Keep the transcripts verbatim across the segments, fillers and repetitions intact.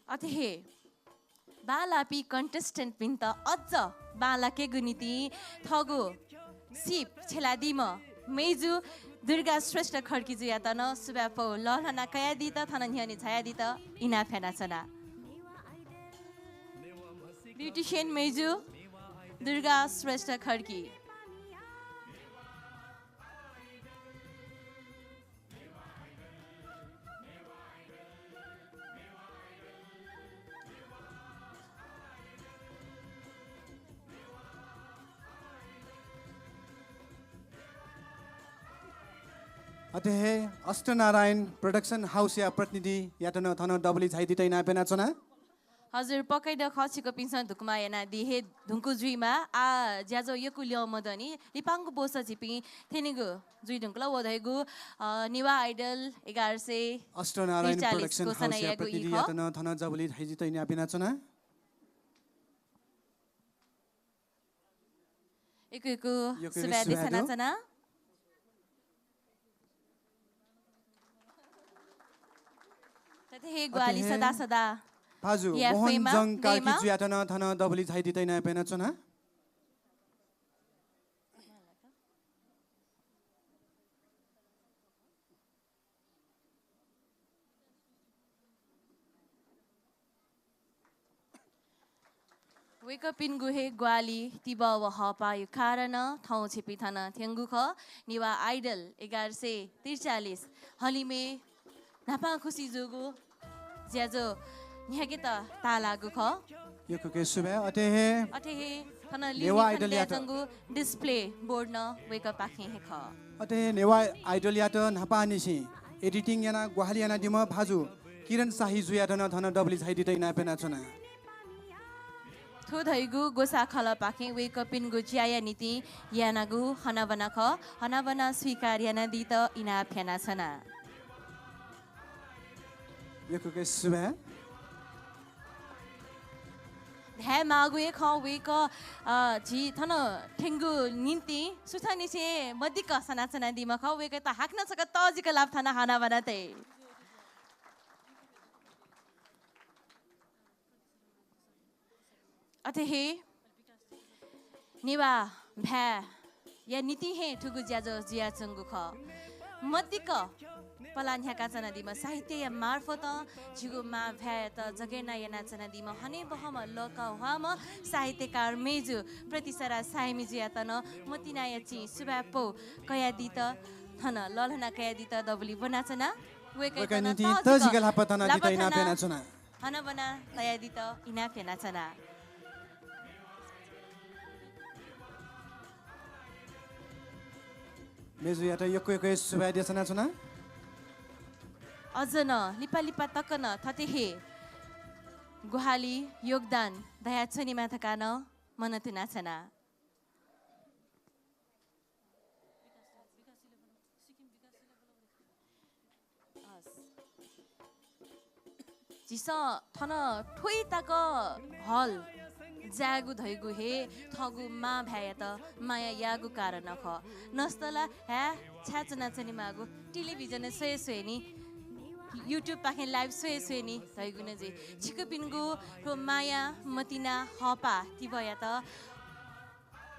अथे हे बांलाःपिं contestant-पिन्त अझ बांलाकेगु निंतिं थःगु सीप छ्यलादीम्ह मय्जु दुर्गा श्रेष्ठ खड्कीजुयात नं सुभाय् पौ लःल्हाना कयादीत, थन न्ह्यःने झायादीत इनाप यानाच्वना। Beautician मय्जु दुर्गा श्रेष्ठ खड्की। अथे हे अष्टनारायण production house-या प्रतिनिधियात नं थन दबुली झायादीत इनाप यानाच्वना। हजुर, पक्कै नं खः, छिकपिन्सं धुकुमा यानादी हे धुंकू जुइमा। आ, ज्याझ्वः यक्व ल्यं मदनि, लिपांगु बोस झीपिं थ्यनीगु जुइ धुंकल। व धइगु, अ, नेवाः Idol एघार सय अष्टनारायण त्रिचालिस production घोषणा house-या यागु ई खः। प्रतिनिधियात नं थन दबुली झायादीत इनाप यानाच्वना। यक्व यक्व यक्व यक्व सुभाय् सुभाय् देछानाच्वना। थथे हे ग्वाहालि अथे हे सदा सदा भाजु याये मोहन फयेमा, जंग कार्की दयेमा। जुयात नं थन दबुली झायादीत इनाप यानाच्वना। वय्कःपिनिगु हे ग्वाहालि, तिबः व हःपाःया कारणं थौं छिपिं थन थ्यंगु खः। नेवाः Idol एघार सय त्रिचालिस हलिमय् न्हापां खुसि जूगु ज्याझ्वः न्ह्याकेत ताःलाःगु खः। यक्व यक्व सुभाय्। अथे हे अथे हे थन नेवाः लिंगलिं Idol-यात खनेदयाच्वंगु display board नं वय्कःपाखें हे खः। अथे हे नेवाः Idol-यात न्हापांनिसें editing यानाः ग्वाहालि यानादीम्ह भाजु किरण शाहीजुयात नं थन दबुली झायादीत इनाप यानाच्वना। थ्व धइगु ग्वसाः खलःपाखें वय्कःपिनिगु ज्याया निंतिं यानागु हनाबना खः। हनाबना स्वीकार यानादीत इनाप यानाच्वना। यक्व यक्व सुभाय्। धायेमाःगु हे खः, वय्कः, अ, झी थन थ्यंगु निंतिं सुथंनिसें मदिक्क सनाच्वनादीम्ह खः। वय्कःयात हाकनं छकः तःजिक लापा थानाः हनाबना तये। अथे हे नेवाः भाय्‌या निंतिं हे थुगु ज्याझ्वः जुयाच्वंगु खः। मदिक्क पलाः न्ह्याकाच्वनादीम्ह, साहित्यया मार्फतं झीगु मां भाय्‌यात जगय् यानाच्वनादीम्ह हनेबहःम्ह लःकाः ह्वाःम्ह साहित्यकार मय्जु प्रतिसरा सायमिजुयात नं मतिनाया चिं सुभाय् पौ कयादीत, थन लःल्हाना कयादीत दबुली ब्वनाच्वना। वय्कःयात वय्कःया नं निंतिं तःजिक तःजिक लापा थानादीत लापा इनाप थानाः यानाच्वना। हनाबना तयादीत इनाप यानाच्वना। मय्जुयात यक्व यक्व सुभाय् देछानाच्वना। अझ नं लिपा लिपा तक नं थथे हे ग्वाहालि, योगदान दयाच्वनेमा धकाः नं मनंतुनाच्वना। हस्। झीसं थन थ्वइ तक hall जायेगु धइगु हे थःगु मां भाय्‌यात माया याःगु कारणं खः। नस्ता ला हाय् छाय् च्वनाच्वनेमाःगु, television-य् स्वये स्वये नि, YouTube-पाखें live स्वये स्वये नि धइगु नं जुइ। छिकपिनिगु थ्व माया, मतिना, हःपाः, तिबःयात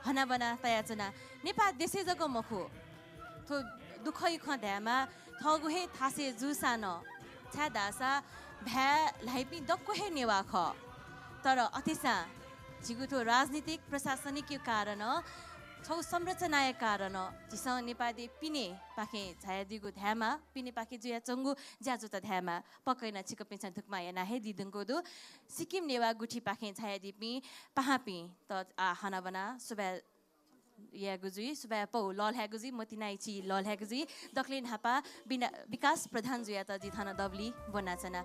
हनाबना तयाच्वना। नेपाः देशय् जक मखु, थ्व दुःखया खँ धायेमाः, थःगु हे थासय् जूसां नं, छाय्धाःसा भाय् ल्हाइपिं दक्व हे नेवाः खः। तर अथेसां झीगु थ्व राजनीतिक, प्रशासनिकया कारणं, छगू संरचनाया कारणं झीसं नेपाः देय् पिनेपाखें झायादीगु धायेमाः, पिनेपाखे जुयाच्वंगु ज्याझ्वःत धायेमाः। पक्कै नं छिकपिन्सं धुकुमा याना हे दी धुंकूगु दु। सिक्किम नेवाः गुथिपाखें झायादीपिं पाहांपिन्त आः हनाबना सुभाय् यायेगु जुइ, सुभाय् पौ लःल्हायेगु जुइ, मतिनाया चिं लःल्हायेगु जुइ। दकलय् न्हापां बिना-, विकास प्रधानजुयात जिं थन दबुली ब्वनाच्वना।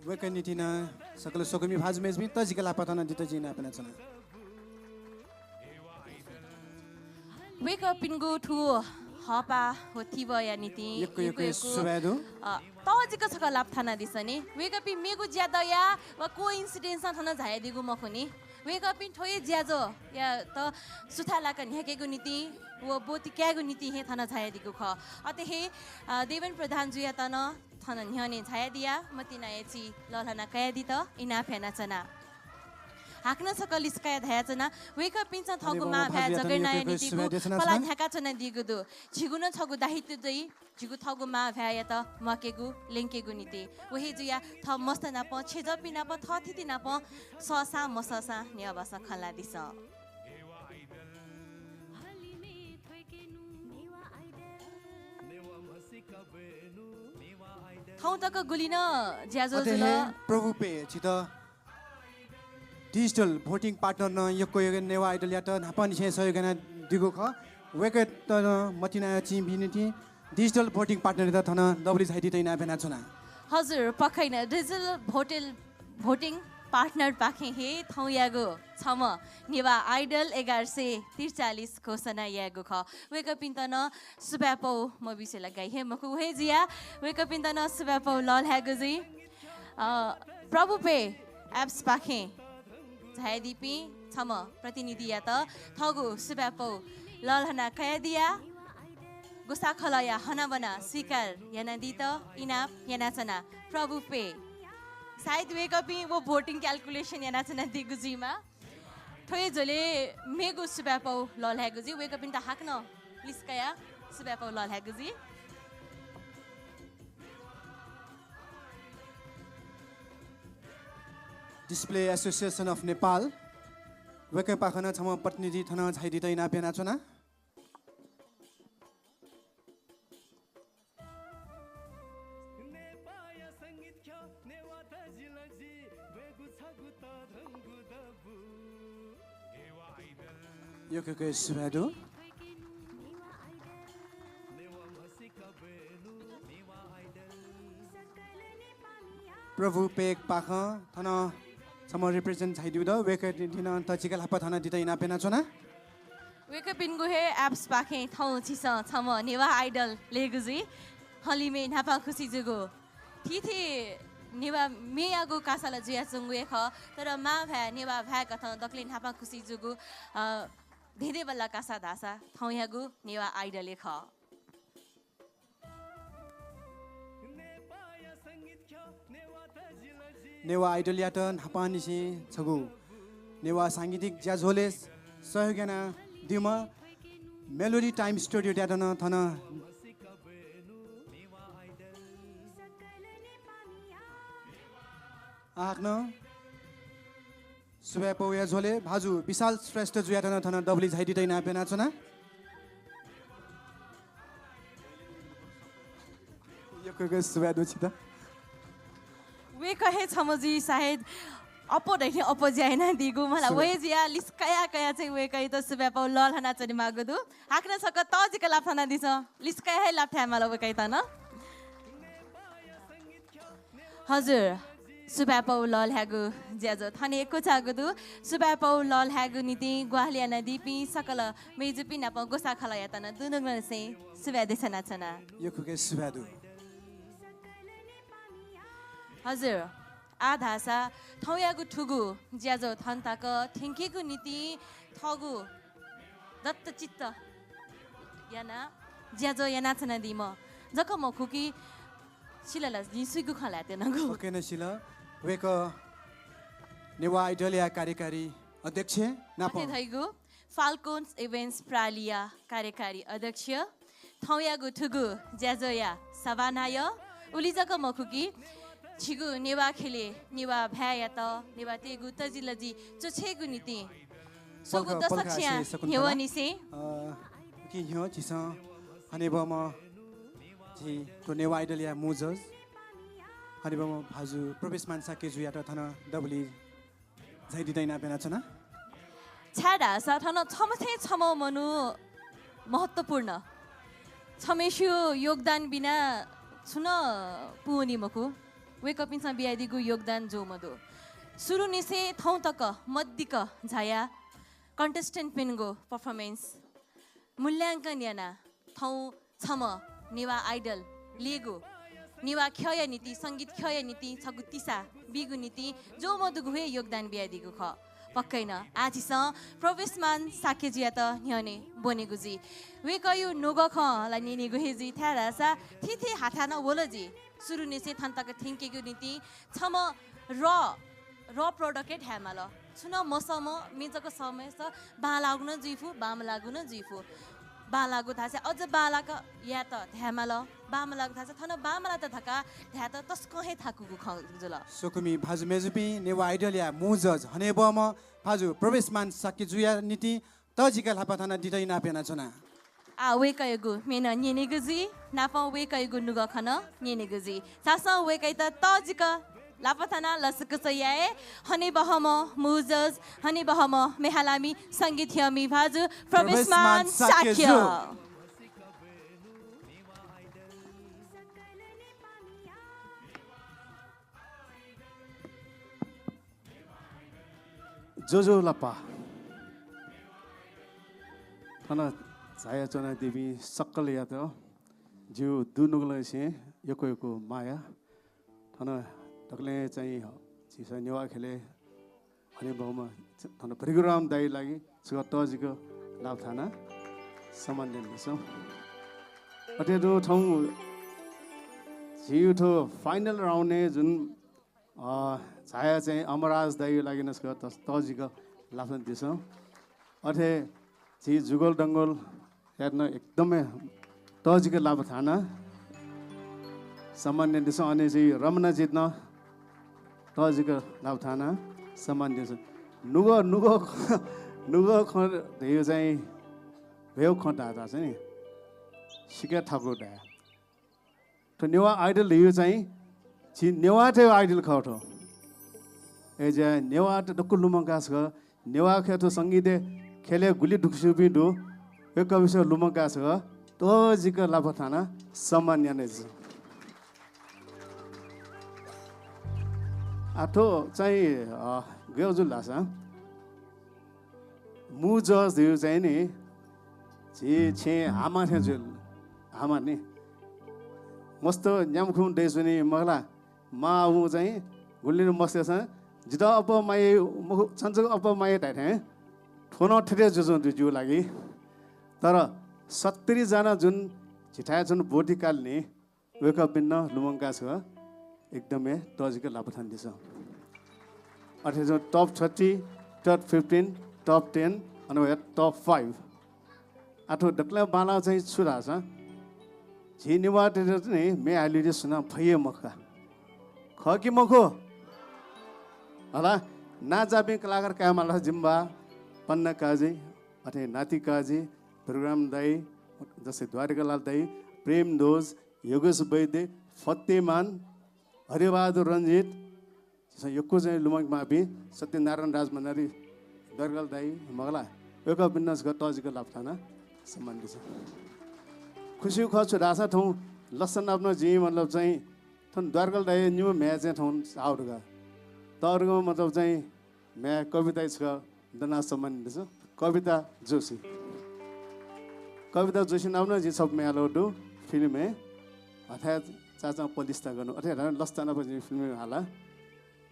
वय्कःया निंतिं नं सकल स्वकुमि भाजु मय्जुपिं तःजिक लापा थानादीत जिं इनाप यानाच्वना। वय्कःपिनिगु थ्व हःपाः व तिबःया निंतिं यक्व यक्व यक्व यक्व सुभाय् दु। अ, तःजिक छकः लापा थानादिसँ नि। वय्कःपिं मेगु ज्या दयाः वा coincidence-ं थन झायादीगु मखु नि। वय्कःपिं थ्व हे ज्याझ्वःयात सुथाय् लाकाः न्ह्याकेगु निंतिं व ब्वति कायेगु निंतिं हे थन झायादीगु खः। अथे हे, अ, देवेन प्रधानजुयात नं थन न्ह्यःने झायादिया मतिनाया चिं लःल्हाना कयादीत इनाप यानाच्वना। हाकनं छकः लिसकाया धयाच्वना, वय्कःपिन्सं थःगु मांभाय् जगैनाया निंतिं पला न्ह्याकाच्वनादीगु दु। झीगु नं छगू दायित्व दइ, झीगु थःगु मांभाय्‌यात म्वाकेगु, ल्यंकेगु निंतिं। व हे जुयाः थः मस्त नाप, छेँजःपिं नाप, थःथिति नाप सःसां मसःसां नेवाः भासं खँ ल्हादिसँ। थौं तक गुलि नं ज्याझ्वः जुल। प्रभु पे छित digital voting partner नं यक्व यक्व नेवाः Idol-यात न्हापांनिसें सहयोग यानादीगु खः। वय्कःयात नं मतिनाया चिं बी निंतिं digital voting partner-यात थन दबुली झायादीत इनाप यानाच्वना। हजुर, पक्कै नं digital voting, voting partner-पाखें हे थौंयागु छम्ह नेवाः Idol एघार सय त्रिचालिस घोषणा यायेगु खः। वय्कःपिन्त नं सुभाय् पौ मबिसे ला गाइ हे मखु। व हे जुयाः वय्कःपिन्त नं सुभाय् पौ लःल्हायेगु जुइ। अ, प्रभु पे apps-पाखें झायादीपिं छम्ह प्रतिनिधियात थःगु सुभाय् पौ लःल्हाना कयादिया ग्वसाःखलःया हनाबना स्वीकार यानादीत इनाप यानाच्वना। प्रभु पे, सायद वय्कःपिं व voting calculation यानाच्वनादीगु जुइमाः। थ्व हे झ्वलय् मेगु सुभाय् पौ लःल्हायेगु जुइ। वय्कःपिन्त हाकनं लिसकाया सुभाय् पौ लःल्हायेगु जुइ। Display Association of Nepal, वय्कःपाखें नं छम्ह प्रतिनिधि थन झायादीत इनाप यानाच्वना। यक्व यक्व सुभाय् दु। प्रभु पेपाखें थन छम्ह represent झायादीगु दु, वय्कःपिन्सं नं तःजिक लापा थनादीत इनाप यानाच्वना। वय्कःपिनिगु हे apps-पाखें थौं झीसं छम्ह नेवाः Idol लयेगु जुइ। हलिमय् न्हापांखुसि जूगु थीथी नेवाः म्येयागु कासा ला जुयाच्वंगु हे खः, तर मांभाय् नेवाः भाय् कथं दकलय् न्हापांखुसि जूगु, अ, धेंधेंबल्लाः कासा धाःसा थौंयागु नेवाः Idol हे खः। नेवाः Idol-यात न्हापांनिसें छगू नेवाः सांगीतिक ज्याझ्वलय् सहयोग यानादीम्ह Melody Time Studio-यात नं थन हाकनं सुभाय् पौया झ्वलय् भाजु विशाल श्रेष्ठ जुयात नं थन दबुली झायादीत इनाप यानाच्वना। यक्व यक्व सुभाय् दु छित। वय्कः हे छम्ह जुइ सायद अप्वः धइथें अप्वः ज्या यानादीगु मला। सुभाय्। व हे जुयाः लिसकाया कयाः चाहिँ वय्कःयात सुभाय् पौ लःल्हाना च्वनेमाःगु दु। हाकनं छकः तःजिक लापा थनादिसँ। लिसकाया हे लापा थायेमाल वय्कःयात नं। हजुर, सुभाय् पौ लःल्हायेगु ज्याझ्वः थन हे क्वचाःगु दु। सुभाय् पौ लःल्हायेगु निंतिं ग्वाहालि यानादीपिं सकल मय्जुपिं नाप ग्वसाःखलःयात नं दुनुगलंनिसें सुभाय् देछानाच्वना। यक्व यक्व सुभाय् दु। हजुर, आः धाःसा थौंयागु थुगु ज्याझ्वः थन तक थ्यंकेगु निंतिं थःगु दत्तचित्त यानाः ज्याझ्वः यानाच्वनादीम्ह जक मखु कि, सिल ला, जिं सुइगु खँ ल्हायेत्यनागु। OK नं सिल। वय्कः नेवाः Idol-या कार्यकारी अध्यक्ष नापं अथे धइगु Falcons Events प्रालिया कार्यकारी अध्यक्ष, थौंयागु थुगु ज्याझ्वःया सभानायः, उलि जक मखु कि झीगु नेवाः ख्यलय् नेवाः भाय्‌यात, नेवाःतय्‌गु तजिलजि च्वछयेगु निंतिं स्वंगू पलख, पलख दशकया आसे शकुन्तला। न्ह्यवंनिसें। अ, उकी न्ह्यः झीसं हनेबहःम्ह झी थ्व नेवाः Idol-या मू judge हनेबहःम्ह भाजु प्रवेशमान शाक्यजुयात थन दबुली झायादीत इनाप यानाच्वना। छाय्‌धाःसा थन छम्ह थें छम्ह मनू महत्त्वपूर्ण। छम्हय्‌सिगु योगदान बिना छुं नं पूवनी मखु। वय्‌कःपिन्सं बियादीगु योगदान ज्वः मदु। सुरुनिसें थौं तक मदिक्क झायाः contestant-पिनिगु performance मूल्यांकन यानाः थौं छम्ह नेवाः Idol लयेगु, नेवाः ख्यःया निंतिं, संगीत ख्यःया निंतिं छगू तिसा बीगु निंतिं ज्वः मदुगु हे योगदान बियादीगु खः। पक्कै नं। आः झीसं प्रवेशमान शाक्यजुयात न्ह्यःने ब्वनेगु जुइ। वय्कःया नुगः खँ ला न्यनेगु हे जुइ, छाय्धाःसा थीथी हाथाय् नं वल जुइ। सुरुनिसें थन तक थ्यंकेगु निंतिं छम्ह raw, raw product हे धायेमाल। छुं नं मसःम्ह, मे जक सःम्हय्‌सित बांलाःगु नं जुइफु, बांमलाःगु नं जुइफु। बांलाःगु धाःसा अझ बांलाक यायेत धायेमाल, बांमलाःगु धाःसा थन बांमलात धकाः धायेत तसकं हे थाकुगु खँ जुल। स्वकुमि भाजु मय्‌जुपिं, नेवाः Idol-या मू judge हनेबहःम्ह भाजु प्रवेशमान शाक्यजुया निंतिं तःजिक लापा थानाः दित इनाप यानाच्वना। आः वय्‌कःयागु मे नं न्यनेगु जुइ, नापं वय्‌कःयागु नुगः खँ नं न्यनेगु जुइ। झासँ वय्‌कःयात तःजिक लापा थानाः लसकुस याये। हनेबहःम्ह मू judge, हनेबहःम्ह म्ये हालामि संगीत ह्यःमि भाजु प्रवेशमान प्रवेशमान शाक्य। शाक्यजु। ज्वजलपा। थन झायाच्वनादीपिं सकलयात जिगु दुनुगलंनिसें यक्व यक्व माया। थन दकलय् चाहिँ झीसं नेवाः ख्यलय् हनेबहःम्ह थन भृगुराम दाइया लागि छकः तःजिक लापा थानाः सम्मान यानादिसँ। अथे तुं थौं झीगु थ्व final round-य् जुन अ, झाया चाहिँ अमरराज दाइया लागि नं छकः त-, तःजिक लापा थानादिसँ। अथे झी जुगल दंगलयात नं एकदमै तःजिक लापा थानाः सम्मान यानादिसँ। अन झी रमनाजुयात नं तःजिक लापा थानाः सम्मान यानादिसँ। नुगः, नुगः, नुगः खँ धइगु चाहिँ भ्वय् खँ धाःसा नि सिक्क थाकु धाये। थ्व नेवाः Idol धइगु चाहिँ झी नेवाःतय् Idol खः थ्व। अय्‌जुयाः नेवाःत दक्व लुमंकाः छकः नेवाः ख्यलय् थ्व संगीतय् ख्यलय् गुलि दुःख स्यूपिं दु, वय्‌कःपिन्सं लुमंकाः छकः तःजिक लापा थानाः सम्मान यानादिसँ। आः थ्व चाहिँ, अ, गय् जुल धाःसा मू judge धइगु चाहिँ नि झी छेँय् हामा थें जुल। हामा नि। मस्त न्याम्ह खुम्ह दइच्वनी मखु ला। मां वं चाहिँ गुलिं मस्तय्‌सं जितः अप्वः माया मखु, छन्त जक अप्वः माया धाये थें थ्व नं थथे जुजुं दु जिगु लागि। तर सत्तरी जना जुन झीथाय् च्वनाः ब्वति काल नि वय्‌कःपिन्त लुमंकाः छकः एकदम हे तःजिक लापा थानादिसँ। अथे जुन top thirty, top fifteen, top ten, अन वया top five। आः थ्व दकलय् बांलाः चाहिँ छु धाःसा झी नेवाःतय्‌त नि मे हालेगु सुनां फइ हे मखु का। खः कि मखु? हला, नांजाःपिं कलाकार कायेमाल जिम्बा, पन्ना काजी, अथे नाति काजी, भृगुराम दाइ, जस्तै द्वारिकालाल दाइ, प्रेम ध्वज, योगेश वैद्य, फतेमान, हरिबहादुर रञ्जित, झीसं यक्व चाहिँ लुमंकेमाःपिं सत्यनारायण राजभण्डारी, द्वारिकालाल दाइ, मखु ला, वय्‌कःपिन्त छकः तःजिक लापा थानाः सम्मान यानादिसँ। खुसिया खँ छु धाःसा थौं लसता नाप नं जिं मतलब चाहिँ थन द्वारिकालाल दाइया निम्ह म्ह्याय् चाहिँ थौं out का। तःधंगु मतलब चाहिँ म्ह्याय् कविताया छकः दनाः सम्मान यानादिसँ। कविता जोशी। कविता जोशी नाप नं जिं छपु म्ये हालागु दु film-य्। हथाय् चाचां पलिस्था गन। अथे धाःसा लसता नाप जिं film-य् हाला।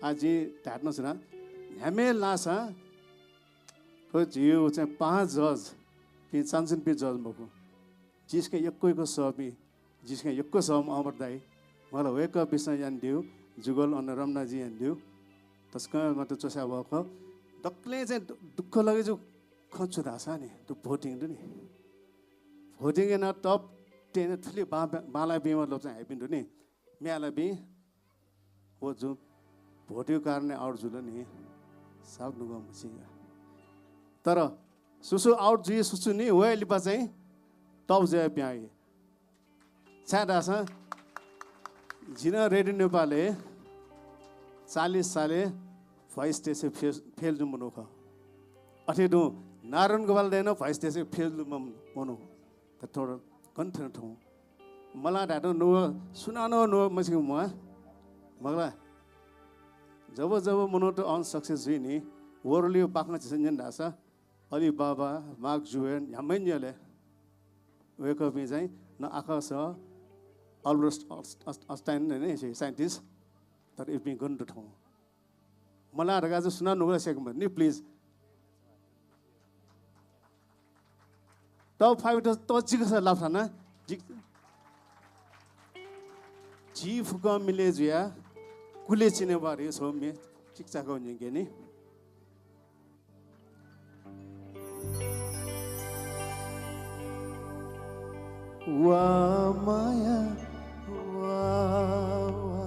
आः जिं धायेत नं च्वना। न्ह्याम्हे लाःसा थ्व झीगु चाहिँ पाँच judge-पिं चान्चुनिपिं judge मखु। झीसकं यक्व यक्व सःपिं, झीसकं यक्व सःम्ह अमर दाइ, मखु ला, वय्‌कःपिन्सं यानादीगु, जुगल अन रमनाजुं यानादीगु, तसकं मतलब च्वछाये बहःगु खः। दकलय् चाहिँ दु-, दुःख लगे जूगु खँ छु धाःसा नि, थ्व voting दु नि। Voting यानाः top ten थुलि बां-, बांलाःपिं मतलब चाहिँ हाइपिं दु नि। म्ये हालापिं व जुन vote-या कारणं out जुल नि, साप नुगः मछिं का। तर सुसु out जुइ सुसु नि, वया लिपा चाहिँ top जुयाः पिहां वइ। छाय् धाःसा जि नं रेडियो नेपालय् चालिस सालय् voice test-य् fail, fail जूम्ह मनू खः। अथे तुं नारायण गोपाल दाइ नं voice test-य् fail जूम्ह मनू। त थोडा गन थें थौं। मला धायेत नुगः, सुनानं नुगः मछिंक म्वाः। मखु ला, जब जब मनूत unsuccess जुइ नि, world-या बाखं झीसं न्यन धाःसा, अलिबाबा, मार्क जुकरबर्ग, न्ह्याम्हं न्यले। वय्कःपिं चाहिँ न आकाश, अल्बर्ट अस-, अस-, आइन्स्टाइन, नि scientist, तर इपिं गन दु थौं। मला धकाः चाहिँ सुनां नुगः स्याके मते नि, please। Top five त तःजिक सा लाफाना। जि-, झी फुक्कं मिले जुया कुले चिने बारे छौ मे चिकचाक न्यंके नि। वा माया, वा, वा।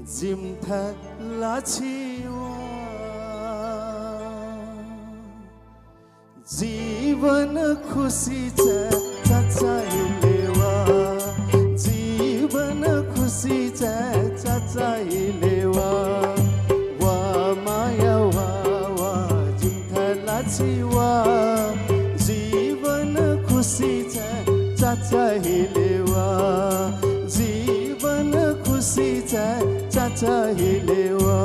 जिमिथाय् लाछि वा। जीवन खुसी चा-, चाचाहिले वा। जीवन खुसी चा-, चाचाहिले वा। वा माया वा, वा, जिमिथाय् लाछि वा। जीवन खुसी चा-, चाचाहिले वा। जीवन खुसी चा-, चाचाहिले वा।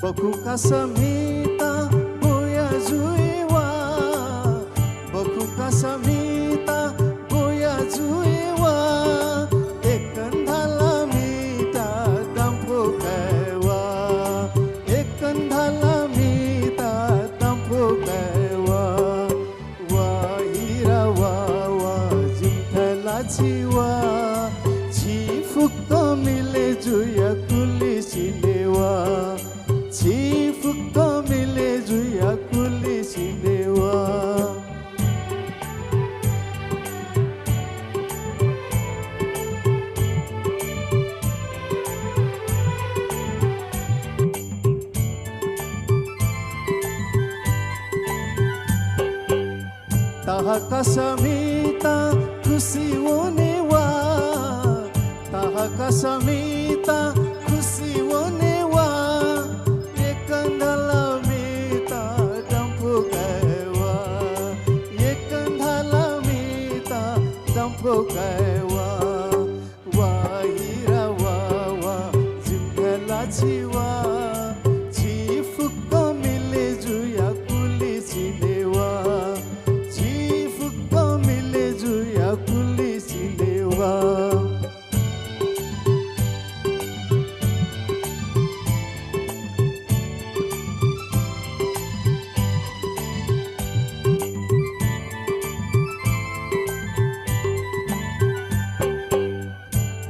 बखुकासा म्हिता बोया जुइ वा। बखुकासा म्हिता बोया जुइ वा। एकन्धाला म्हिता दाम्फो काय् वा। एकन्धाला म्हिता दाम्फो काय् वा। वा हिरा वा, वा जिमिथाय् लाछि वा। झी फुक्क मिले जुया कुलि सिने वा। झी फुक्क मिले जुया कुलि सिने वा। ताहाकासा म्हिता खुसी वने वा। ताहाकासा म्हिता खुसी वने वा। एकन्धाला म्हिता दाम्फो काय् वा। एकन्धाला म्हिता दाम्फो काय् वा। वा हिरा वा, वा जिमिथाय् लाछि वा। झी फुक्क मिले जुया कुलि सिने वा। झी फुक्क मिले जुया कुलि सिने वा।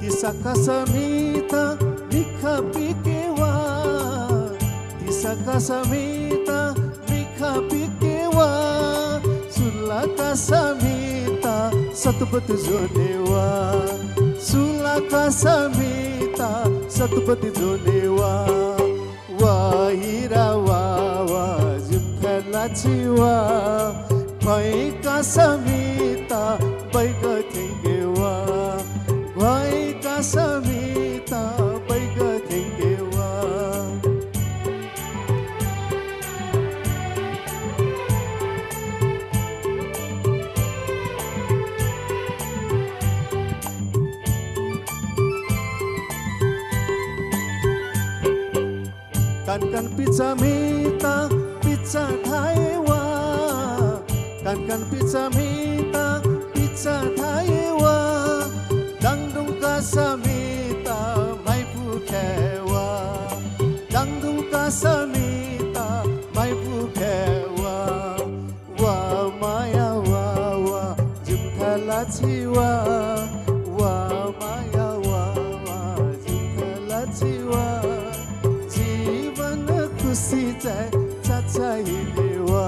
तिसाकासा म्हिता मिखा पिके वा। तिसाकासा म्हिता मिखा पिके वा। सुलाकासा म्हिता सतपति ज्वने वा। सुलाकासा म्हिता सतपति ज्वने वा। वा हिरा वा, वा जिमिथाय् लाछि वा। घ्वाइकासा म्हिता बैगः थ्यंके वा। घ्वाइकासा म्हिता बैगः थ्यंके वा। कानकान पिचा म्हिता पिचा धाये वा। कानकान पिचा म्हिता पिचा धाये वा। दाङदुङकासा म्हिता म्हाइपु खये वा। दाङदुङकासा म्हिता म्हाइपु खये वा। वा माया वा, वा जिमिथाय् लाछि वा। वा माया वा, वा जिमिथाय् लाछि वा। जीवन खुसी चाये चाचाहिले वा।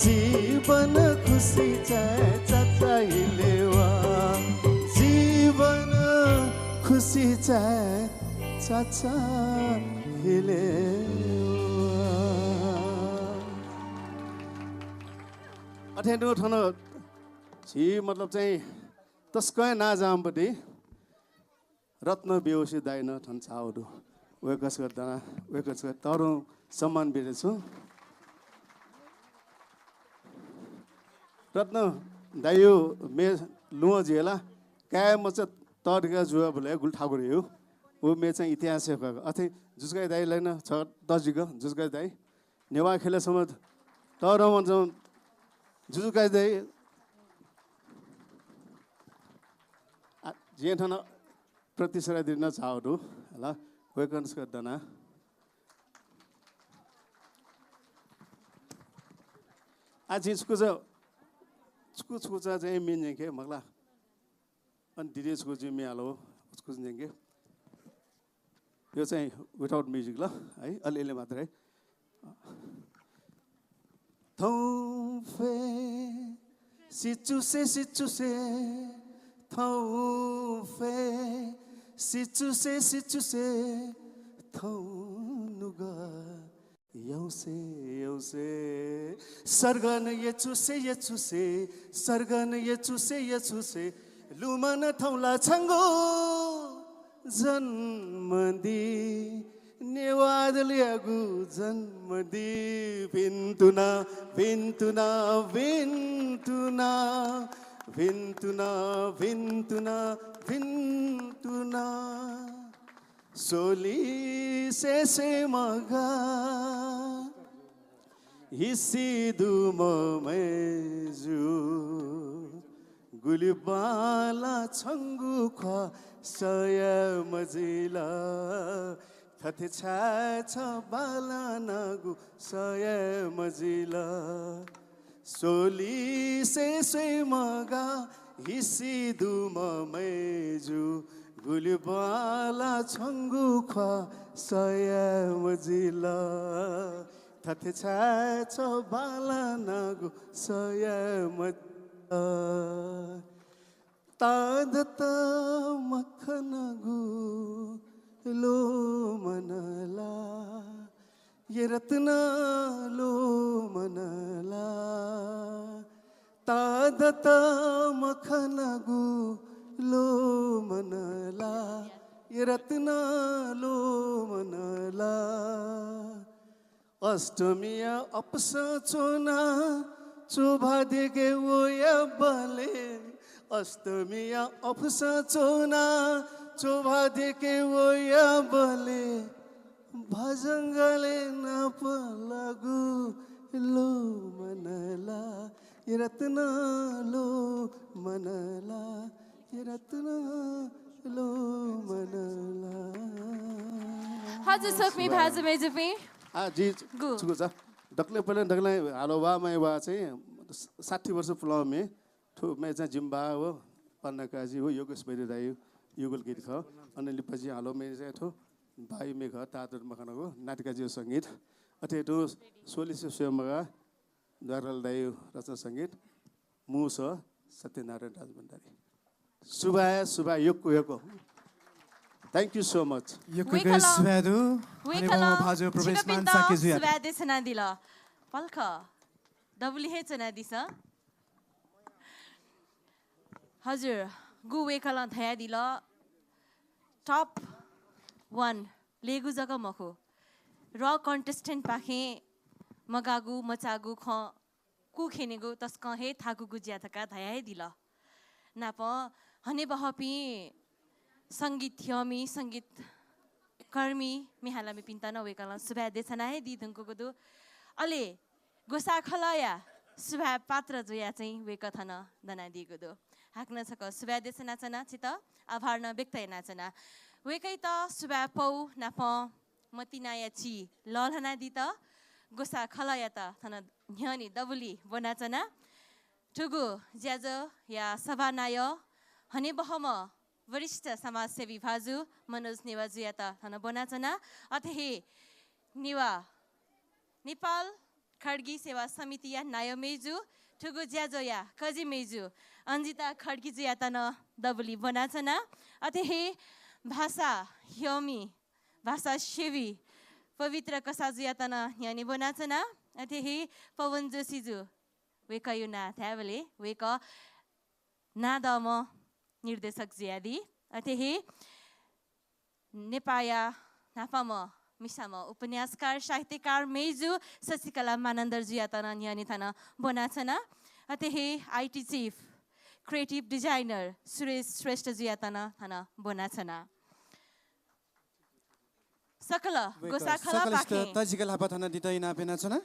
जीवन खुसी चाये चाचाहिले वा। जीवन खुसी चाये चाचाहिले वा। अथे नु थन झी मतलब चाहिँ तसकं नांजाःम्ह पति रत्न बेहोसी दाइ नं थन झाःगु दु। वय्कःयात दना, वय्कःयात तःधं सम्मान बियाच्वना। रत्न दाइया म्ये ल्वहं जुया ला, काय् मचा तःधिका जुयाबलय् गुलि थाकु दु। व म्ये चाहिँ इतिहास हे खः। अथे जुजुकाजी दाइ लाइन छ दजिक जुजुकाजी दाइ नेवाः ख्यलय् सम्म तःधंम्ह जुजुकाजी दाइ। आ, जिं थन प्रतिश्रया दिना चाहःगु दु। हला, वय्कःयात दना। आ, जिं छकूचा, छकू छकूचा चाहिँ म्ये न्यंके मखु ला। अन दिदी छकू जिं म्ये हालो, छकू न्यंके। यो चाहिँ without music ल है, अलिअलि मात्रै। थौं फय् सिचुसे सिचुसे, थौं फय् सिचुसे सिचुसे, थौं नुगः यौसे यौसे, सर्गन यचुसे यचुसे, सर्गन यचुसे यचुसे, लुमन थौं ला छंगु जन्म दी, नेवाः दलयागु जन्म दी। भिन्तुना, भिन्तुना, भिन्तुना, भिन्तुना, भिन्तुना, भिन्तुना। सोलिसे स्वये मगाः हिसि दुम्ह मय्जु, गुलि बांलाः छंगु ख्वाः सये मजिल। थथे छाय् छ बांलानागु सये मजिल। सोलिसे स्वये मगाः हिसि दुम्ह मय्जु, गुलि बांलाः छंगु ख्वाः सये मजिल। थथे छाय् छ बांलानागु सये मजिल। तादत मखनगु लोमन ला, ये रत्न लोमन ला। तादत मखनगु लोमन ला, ये रत्न लोमन ला। अष्टमीया अफुसं च्वना चोभाः देके वयाबलय्, अष्टमीया अफुसं च्वना चोभाः देके वयाबलय्, भजंगलय् नापलाःगु लोमन ला, ये रत्न लोमन ला, ये रत्न लोमन ला। हजुर, स्वकुमि भाजु मय्जुपिं। आ, जि गु। छकू चा। दकलय् पहिले दकलय् हालो वा माइ वा चाहिँ साठी वर्ष पुलांम्ह म्ये। थ्व म्ये चाहिँ जिमि बा व पन्ना काजी व योगेश वैद्य दाइ युगल गीत खः। अन लिपा जिं हालो म्ये चाहिँ थ्व बायु म्ये खः, तादत मखनगु नातिकाजीया संगीत। अथे थ्व सोलिसे स्वये मगाः द्वारलाल दाइया रचना संगीत, मू सः सत्यनारायण राजभण्डारी। सुभाय्, सुभाय्, यक्व, यक्व। Thank you so much। यक्व यक्व वय्कलं, सुभाय् दु। वय्कलं हनेबहःम्ह भाजु प्रवेशमान छिकपिन्त शाक्य जुयात सुभाय् देछाना दिल। पलख दबुली हे च्वनादिसँ। हजुर, गु वय्कलं धयादिल, top one लेगु जक मखु, र contestant पाखें मगाःगु, मचाःगु खँ कुखेनेगु तसकं हे थाकुगु ज्या धकाः धया हे दिल। नापं हनेबहःपिं संगीत ह्यःमि, संगीत कर्मी, म्ये हालामिपिन्त नं वय्कलं सुभाय् देछाना हे दी धुंकूगु दु। अले ग्वसाः खलःया सुभाय् पात्र जुयाः चाहिँ वय्कः थन दनादीगु दु। हाकनं छकः सुभाय् देछानाच्वना, छित आभार नं व्यक्त यानाच्वना। वय्कःयात सुभाय् पौ नापं मतिनाया चिं लःल्हानादीत ग्वसाः खलःयात थन न्ह्यःने दबुली ब्वनाच्वना। थुगु ज्याझ्वःया सभानायः हनेबहःम्ह वरिष्ठ समाजसेवी भाजु मनोज नेवाःजुयात थन ब्वनाच्वना। अथे हे नेवाः, नेपाल खड्गी सेवा समितिया नायः मय्जु, थुगु ज्याझ्वःया कजि मय्जु अन्जिता खड्गीजुयात नं दबुली ब्वनाच्वना। अथे हे भाषा ह्यःमि, भाषा सेवी पवित्र कसाःजुयात नं न्ह्यःने ब्वनाच्वना। अथे हे पवन जोशीजु, वय्कःया नां धायेबलय् वय्कः नांदंम्ह निर्देशक जुयादी। अथे हे नेपाःया न्हापांम्ह मिसाम्ह उपन्यासकार, साहित्यकार मय्जु शशिकला मानन्धरजुयात नं न्ह्यःने थन ब्वनाच्वना। अथे हे IT chief, creative designer Suresh श्रेष्ठजुयात नं थन ब्वनाच्वना। सकल वय्कः ग्वसाः खलःपाखें सकलसित तजिक लापा थनादीत इनाप यानाच्वना।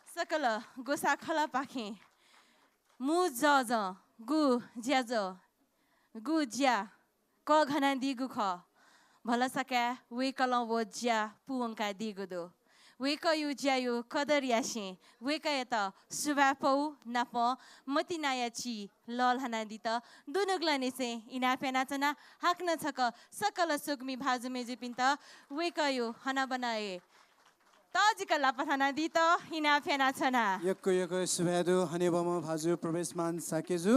सकल ग्वसाः खलःपाखें मू जजं गु ज्याझ्वः, गु ज्या कःघानादीगु खः, भलसा काय् वय्कलं व ज्या पूवंकादीगु दु। वय्कःयु ज्यायु कदर यासें वय्कःयात सुभाय् पौ नापं मतिनाया चिं लःल्हानादीत दुनुगलंनिसें इनाप यानाच्वना। हाकनं छकः सकल स्वकुमि भाजु मय्जुपिन्त वय्कःयु हनाबना हे तजिक लापा थनादीत इनाप यानाच्वना। यक्व यक्व सुभाय् दु हनेबहःम्ह भाजु प्रवेशमान शाक्यजु।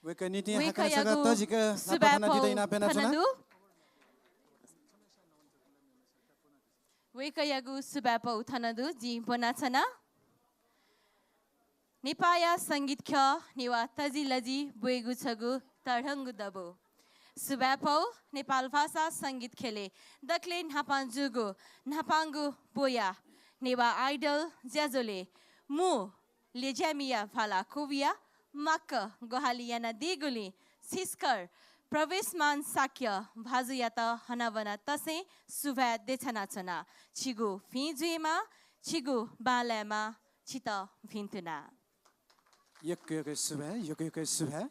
वय्कःया निंतिं हाकनं छकः वय्कःयागु तजिक लापा सुभाय् थनादीत पौ इनाप यानाच्वना। थन दु। वय्कःयागु सुभाय् पौ थन दु, जिं ब्वनाच्वना। नेपाःया संगीत ख्यः नेवाः तजिलजि ब्वयेगु छगू तःधंगु दबू। सुभाय् पौ नेपाल भाषा संगीत ख्यलय् दकलय् न्हापां जूगु न्हापांगु ब्वया नेवाः आइडल ज्याझ्वलय् मू ल्यज्यामिया भाला क्वबुया माक्क ग्वाहालि यानादीगुलिं छिसकर प्रवेशमान शाक्य भाजुयात हनाबना तसें सुभाय् देछानाच्वना। छिगु भिं जुइमा, छिगु बांलायेमा, छित भिन्तुना। यक्व यक्व सुभाय्, यक्व यक्व सुभाय्।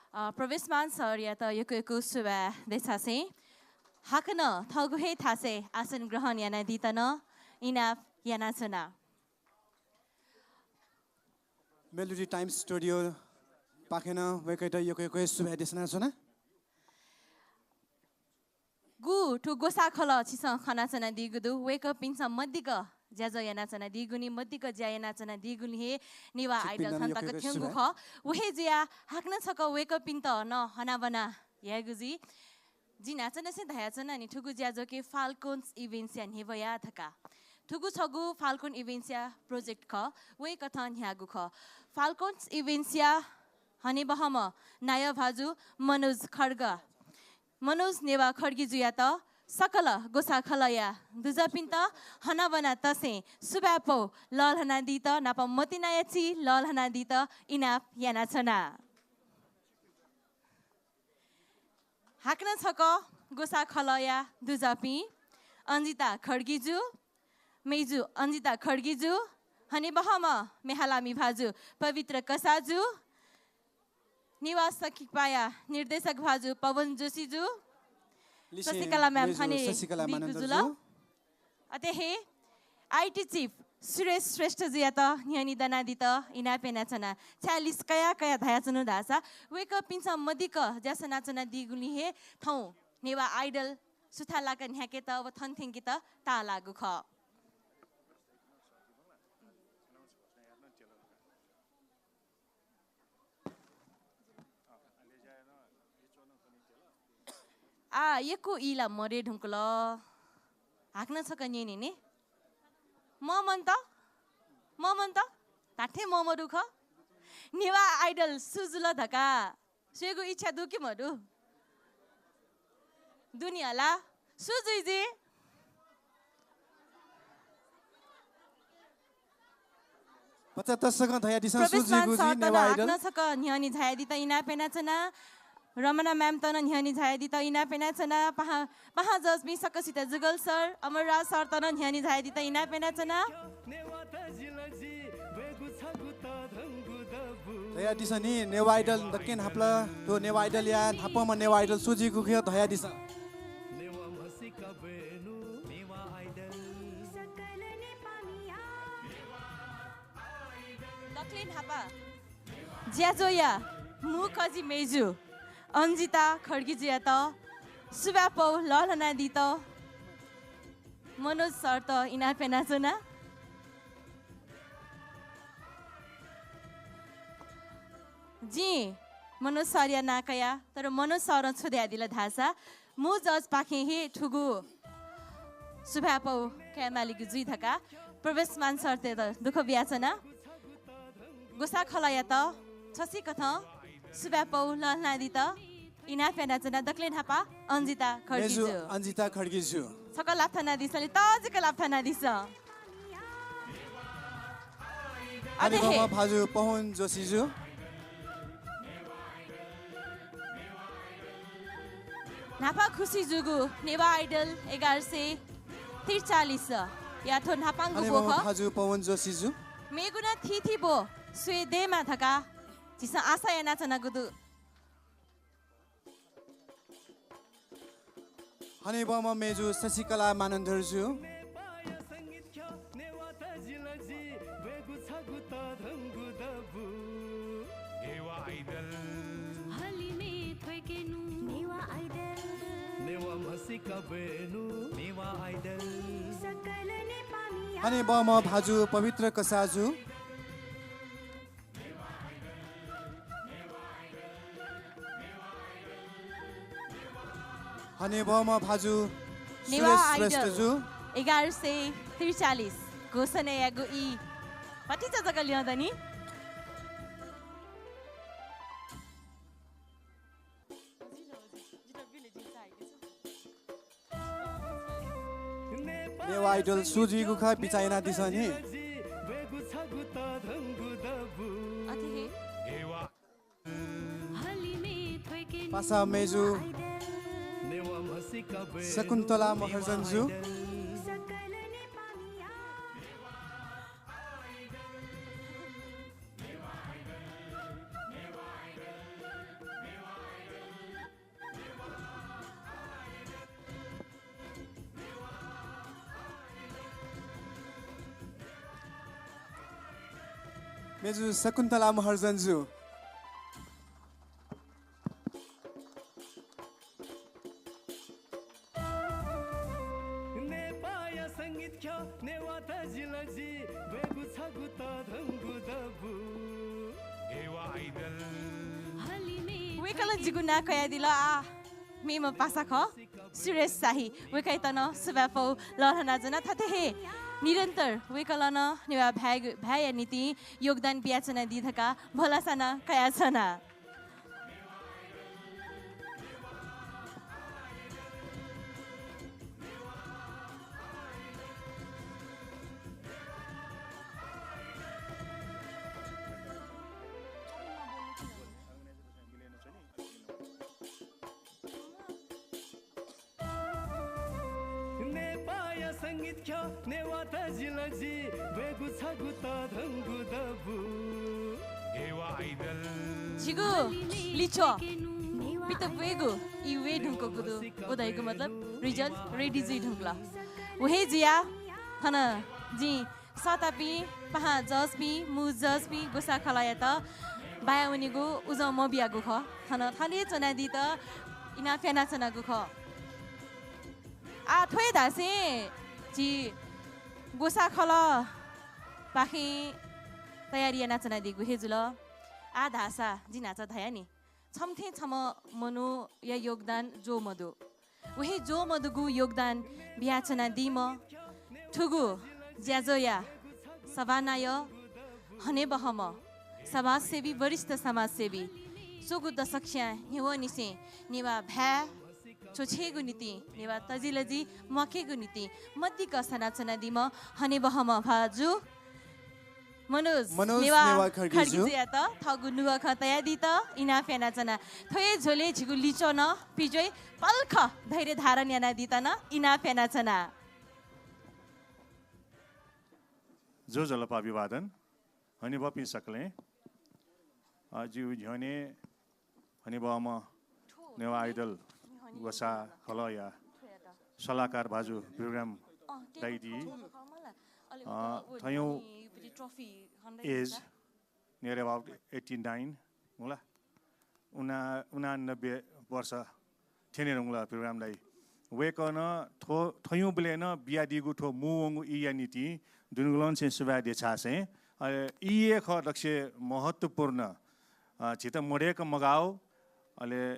अ, प्रवेशमान सरयात यक्व यक्व सुभाय् देछासें हाकनं थःगु हे थासय् आसन ग्रहण यानादीत नं इनाप यानाच्वना। Melody Time Studio पाखें नं वय्कःयात यक्व यक्व सुभाय् देछानाच्वना। गु थ्व ग्वसाः खलः छिसं खनाच्वनादीगु दु। वय्कःपिन्सं मदिक्क ज्याझ्वः यानाच्वनादीगुलिं, मदिक्क ज्या यानाच्वनादीगुलिं हे नेवाः आइडल थन तक थ्यंगु खः। व हे जुयाः हाकनं छकः वय्कःपिन्त नं हनाबना यायेगु जुइ। जिं न्हाचःनिसें धयाच्वना नि, थुगु ज्याझ्वः कि Falcons Events या न्ह्यब्वया धकाः। थुगु छगू Falcon Events या project खः, वय्कथं न्ह्याःगु खः। Falcons Events या हनेबहःम्ह नायः भाजु मनोज खड्ग, मनोज नेवाः खड्गीजुयात सकल ग्वसाः खलःया दुजःपिन्त हनाबना तसें सुभाय् पौ लःल्हानादीत नापं मतिनाया चिं लःल्हानादीत इनाप यानाच्वना। हाकनं छकः ग्वसाः खलःया दुजःपिं अन्जिता खड्गीजु, मय्जु अन्जिता खड्गीजु, हनेबहःम्ह म्येहालामि भाजु पवित्र कसाःजु, नेवाः संकिपाया निर्देशक भाजु पवन जोशीजु, लिसें शशिकला ma'am मय्जु हने शशिकला दीगु मानन्धरजु। जुल। अथे हे IT chief सुरेश श्रेष्ठजुयात न्ह्यःने दनादीत इनाप यानाच्वना। छाय् list कयाः कयाः धयाच्वनु धाःसा वय्कःपिन्सं मदिक्क ज्या सनाच्वनादीगुलिं हे थौं नेवाः आइडल सुथां लाक न्ह्याकेत व थन थ्यंकेत ताःलाःगु खः। आः यक्व ई ला मदये धुंकल। हाकनं छकः न्यने नि। ममन्त? ममन्त? धात्थें ममदु खः। नेवाः आइडल सु जुल धकाः स्वयेगु इच्छा दु कि मदु? दु नि हला। सु जुइ जुइ? भचा तसकं धयादिसँ, सु जुइगु जुइ नेवाः आइडल? हाकनं छकः न्ह्यःने झायादीत इनाप यानाच्वना। रमना ma'am त नं न्ह्यःने झायादीत इनाप यानाच्वना। पाहां, पाहां जजपिं सकसित जुगल सर, अमरराज सर त नं न्ह्यःने झायादीत इनाप यानाच्वना। धयादिसँ नि, नेवाः आइडल दक्कं न्हापाला, थ्व नेवाः आइडलया न्हापांम्ह नेवाः आइडल सु जुइगु खः धयादिसँ। दकले न्हापा ज्याझ्वःया मू कजि मय्जु अन्जिता खड्गीजुयात सुभाय् पौ लःल्हानादीत मनोज सरत इनाप यानाच्वना। जिं मनोज सरया नां कया, तर मनोज सरं छु धयादिल धाःसा मू जजपाखें हे थुगु सुभाय् पौ कायेमालीगु जुइ धकाः प्रवेशमान सरतय्त दुःख बियाच्वना। ग्वसाः खलःयात छसिकथं सुभाय् पौ लःल्हानादीत इनाप यानाच्वना। दकलय् न्हापां अन्जिता खड्गीजु। अन्जिता खड्गीजु। छकः लापा थानादिसँ ले, तःजिक लापा थानादिसँ। अथे हे हनेबहःम्ह भाजु पवन जोशीजु। न्हापा खुसी जूगु नेवाः आइडल एघार सय त्रिचालिसया थ्व न्हापांगु ग्वःखः। हनेबहःम्ह भाजु पवन जोशीजु। मेगु नं थीथी ब्व स्वये दयेमा धकाः झीसं आशा यानाच्वनागु दु। हनेबहःम्ह मेजु शशिकला मानन्धरजु। हनेबहःम्ह भाजु पवित्र कसाःजु। हनेबहःम्ह भाजु नेवाः सुरेश आइडल श्रेष्ठजु। एघार सय त्रिचालिस घोषणायागु ई भतिचा जक ल्यं दनि। नेवाः आइडल सु जुइगु खः बिचाः यानादिसँ नि। अथे हे पासा मेजु शकुन्तला महर्जनजु। मेजु शकुन्तला महर्जनजु। नेपाःया संगीत ख्यः नेवाः तजिलजि ब्वयेगु छगू तःधंगु दबू। नेवाः आइडल। वय्कलं जिगु नां कयादिल, आः मेम्ह पासा खः सुरेश शाही। वय्कःयात नं सुभाय् पौ लःल्हानाच्वना। थथे हे निरन्तर वय्कलं नं नेवाः भाय्, भाय्‌या निंतिं योगदान बियाच्वनादी धकाः भलसा नं कयाच्वना। नेपाःया संगीत ख्यः नेवाः तजिलजि ब्वयेगु छगू तःधंगु दबू। नेवाः आइडल। झीगु लिच्वः पित ब्वयेगु ई वये धुंकूगु दु। व धइगु मतलब result ready जुइ धुंकल। व हे जुयाः थन जिं सःतापिं, पाहां जजपिं, मू जजपिं, ग्वसाः खलःयात बाया वनेगु उजं मबियागु खः। थन थन हे च्वनादीत इनाप यानाच्वनागु खः। आः थ्व हे धासें झी ग्वसाः खलःपाखें तयारी यानाच्वनादीगु हे जुल। आः धाःसा जिं न्हाचः धया नि, छम्ह थें छम्ह मनूया योगदान ज्वः मदु। व हे ज्वः मदुगु योगदान बियाच्वनादीम्ह थुगु ज्याझ्वःया सभानायः हनेबहःम्ह समाजसेवी, वरिष्ठ समाजसेवी, स्वंगू दशकस्यां न्ह्यवंनिसें नेवाः भाय् च्वछेगु निंतिं, नेवाः तजिलजि म्वाकेगु निंतिं मदिक्क सनाच्वनादीम्ह हनेबहःम्ह भाजु मनोज, मनोज नेवाः नेवाः खड्गीजु। खड्गीजुयात थःगु नुगः खँ तयादीत इनाप यानाच्वना। थ्व हे झ्वलय् झीगु लिच्वः नं पिज्वइ, पलख धैर्य धारण यानादीत नं इनाप यानाच्वना। ज्वजलपा अभिवादन। हनेबहःपिं सकलें, अ, जिगु न्ह्यःने हनेबहःम्ह नेवाः आइडल ग्वसाः खलःया सल्लाहकार भाजु भिखुराम दाइ दी। अ, थौंया age near about eighty nine हुँ ला, उना-, उनानब्बे वर्ष थ्यने धुंकल भिखुराम दाइ। वय्कलं थ्व, थौंबलय् नं बियादीगु थ्व मू वंगु ईया निंतिं दुनुगलंनिसें सुभाय् देछासें, अ, ई हे खः दक्वसिबें महत्त्वपूर्ण। अ, झीत मदय्क मगाव, अले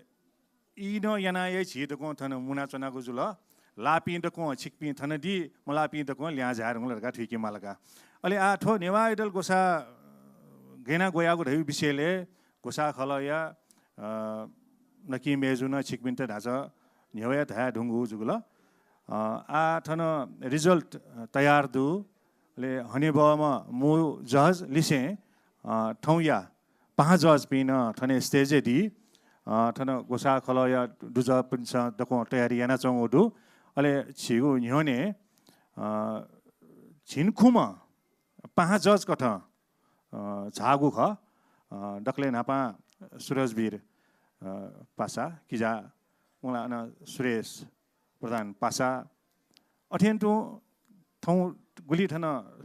ई नं याना याइ झी दक्वं थन मुनाच्वनागु जुल। लाःपिं दक्वं छिकपिं थन दी, मलाःपिं दक्वं लिहां झाये धुंकल धकाः थुइके माल का। अले आः थ्व नेवाः Idol ग्वसाः गय् याना ग्वयागु धइगु विषयलय् ग्वसाः खलःया, अ, नकिं मय्जु नं छिकपिन्त न्हाचः न्ह्यवया धया धुंगु जुगुल। अ, आः थन result तयार दु। अले हनेबहःम्ह मू judge लिसें, अ, थौंया पाहां judge पिं नं थन stage-य् दी। अ, थन ग्वसाः खलःया दुजःपिन्सं दक्वं तयारी यानाच्वंगु दु। अले झीगु न्ह्यःने, अ, झिंखुम्ह पाहां judge कथं, अ, झाःगु खः। अ, दकलय् न्हापां सुरजवीर, अ, पासा किजा, उंला अन सुरेश प्रधान पासा, अथें तुं थौं गुलि थन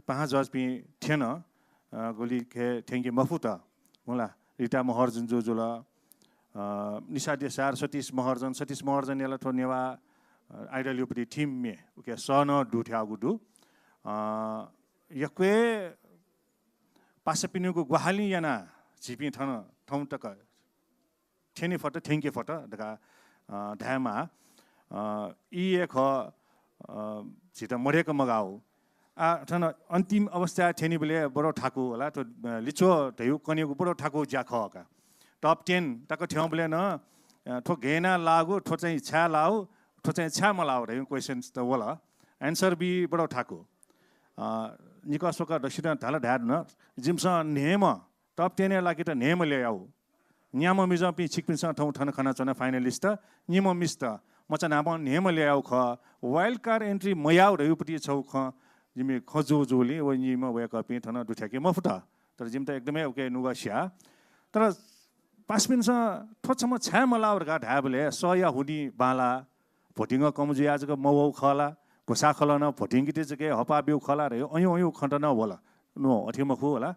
पाहां judge पिं थ्यन, अ, गुलि खय् थ्यंके मफुत। उंला रिता महर्जन जु जुल, अ, निशा देशार, सतीश महर्जन, सतीश महर्जनया ला थ्व नेवाः, अ, Idol-या पति team-य् उके सः नं दुथ्याःगु दु। अ, यक्व हे पासापिनिगु ग्वाहालिं यानाः झीपिं थन थौं तक थ्यने फत, थ्यंके फत धकाः, अ, धायेमाः। अ, ई हे खः, अ, झीत मदय्क मगाव। आः थन अन्तिम अवस्थाय् थ्यनीबलय् बडो थाकु होला, थ्व, अ, लिच्वः धइगु कनेगु बडो थाकु ज्या खः का। Top ten तक थ्यंबलय् नं, अ, थ्व गय् याना लाःगु, थ्व चाहिँ छाय् लाव, थ्व चाहिँ छाय् मलाव धइगु questions त वल। Answer बी बडो थाकु। अ, निकः स्वकः दक्वसितं धाल धाये धुन, जिमिसं न्हय्म्ह, top ten-य् लाकेत न्हय्म्ह ल्ययाव। न्याम्ह मिजंपिं छिकपिन्सं थौं थन खनाच्वना finalist, निम्ह मिस्त, मचा न्हापां न्हय्म्ह ल्ययाव खः। Wild card entry मयाव धइगु पति छगू खँ, जिमि खँ जू जूलिं व निम्ह वय्कःपिं थन दुथ्याके मफुत। तर जिमित एकदमै उके नुगः स्याः। तर पासापिन्सं थ्व छम्ह छाय् मलाव धकाः धायेबलय् सःया हुनिं बांलाः, voting कम जुयाः जक मवःगु खः ला, ग्वसाः खलं नं voting किति जक हपाः ब्यूगु खः ला धइगु अय् अय् खँत नं वल। नो, अथे मखु होला।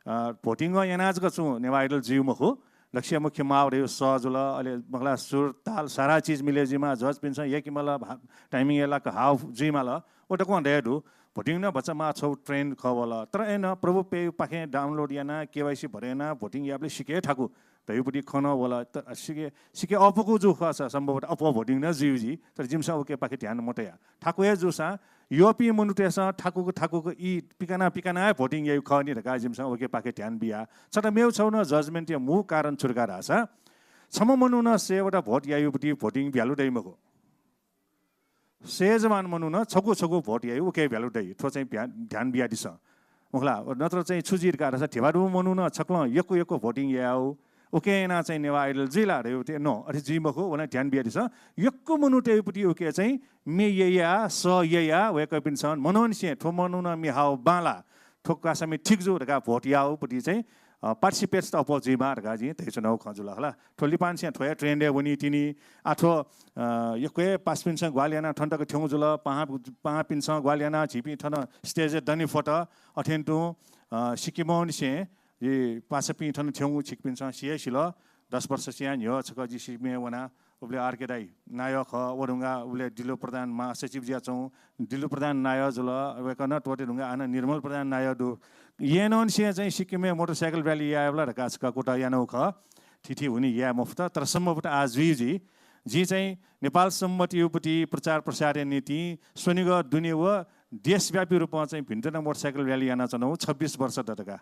अ, voting यानाः जक छुं नेवाः Idol जुइगु मखु। दक्वसिया मुख्य माव धइगु सः जुल, अले मखुला सुर, ताल, सारा चिज मिले जुइमाः, judge-पिन्सं यय्के माल, भा-, timing-य् लाक हाव जुइमाल, व दक्वं दये दु। Voting नं भचा माः छगू trend खः वल। तर अय्नं प्रभु Pay-पाखें download यानाः, KYC भरे यानाः voting यायेबलय् सिके थाकु धइगु पति खँ नं वल। तर सिके, सिके अःपुकु जू खःसा सम्भवतः अप्वः voting नं जुइ जुइ, तर जिमिसं उकेपाखे ध्यान मतया। थाकु हे जूसां यःपिं मनूतय्सं थाकुक थाकुक ई पिकाना पिकाना हे voting याइगु खः नि धकाः जिमिसं उकेपाखे ध्यान बिया। छता मेगु छगू नं judgement-या मू कारण छु धकाः धाःसा, छम्ह मनुखं सयवटा vote याइगु पति voting value दइ मखु। सय जवान मनुखं छगू छगू vote याइगु उके value दइ। थ्व चाहिँ भ्या-, ध्यान बियादिसँ। मखुला, नत्र चाहिँ छु जुइ धकाः धाःसा धिबा दुम्ह मनुखं छकलं यक्व यक्व voting यायेगु, उके यानाः चाहिँ नेवाः Idol जुइ ला धइगु ति, no, अथे जुइ मखु, व नं ध्यान बियादिसँ। यक्व मनूतय्गु पति उके चाहिँ मे यया, सः यया, वय्कःपिन्सं मनंनिसें थ्व मनुखं मे हाव बांला, थ्व कासामि ठीक जू धकाः vote याःगु पति चाहिँ, अ, participate त अप्वः जुइमाः धकाः जिं धयाच्वनागु खँ जुल हला। थ्व लिपांनिसें थ्व हे trend-य् वनी तिनि। आ थ्व, अ, यक्व हे पासापिन्सं ग्वाहालि यानाः थन तक थ्यंगु जुल, पाहां, पाहांपिन्सं ग्वाहालि यानाः झीपिं थन stage-य् दने फत। अथें तुं, अ, सिक्किमंनिसें यी पासापिं थन थ्यंगु छिकपिन्सं सि हे सिल। दस वर्ष सिया न्ह्यः छकः जि सिक्किमय् वना, उबलय् आरके दाइ नायः खः, व धुंगा उबलय् दिलु प्रधान महासचिव जुयाच्वं, दिलु प्रधान नायः जुल, वय्कः नं त्वःते धुंगा हानं निर्मल प्रधान नायः दु। येनंनिसें चाहिँ सिक्किमय् motorcycle rally यायेबला धकाः छकः कुतः यानागु खः। थीथी हुनि याये मफुत, तर सम्भवतः आः जुइ जुइ। जिं चाहिँ नेपाल संवत्‌या पति प्रचार प्रसारया निंतिं स्वनिगः दुने व देशव्यापी रूपं चाहिँ भिन्तुना motorcycle rally यानाच्वनागु छब्बिस वर्ष दत का।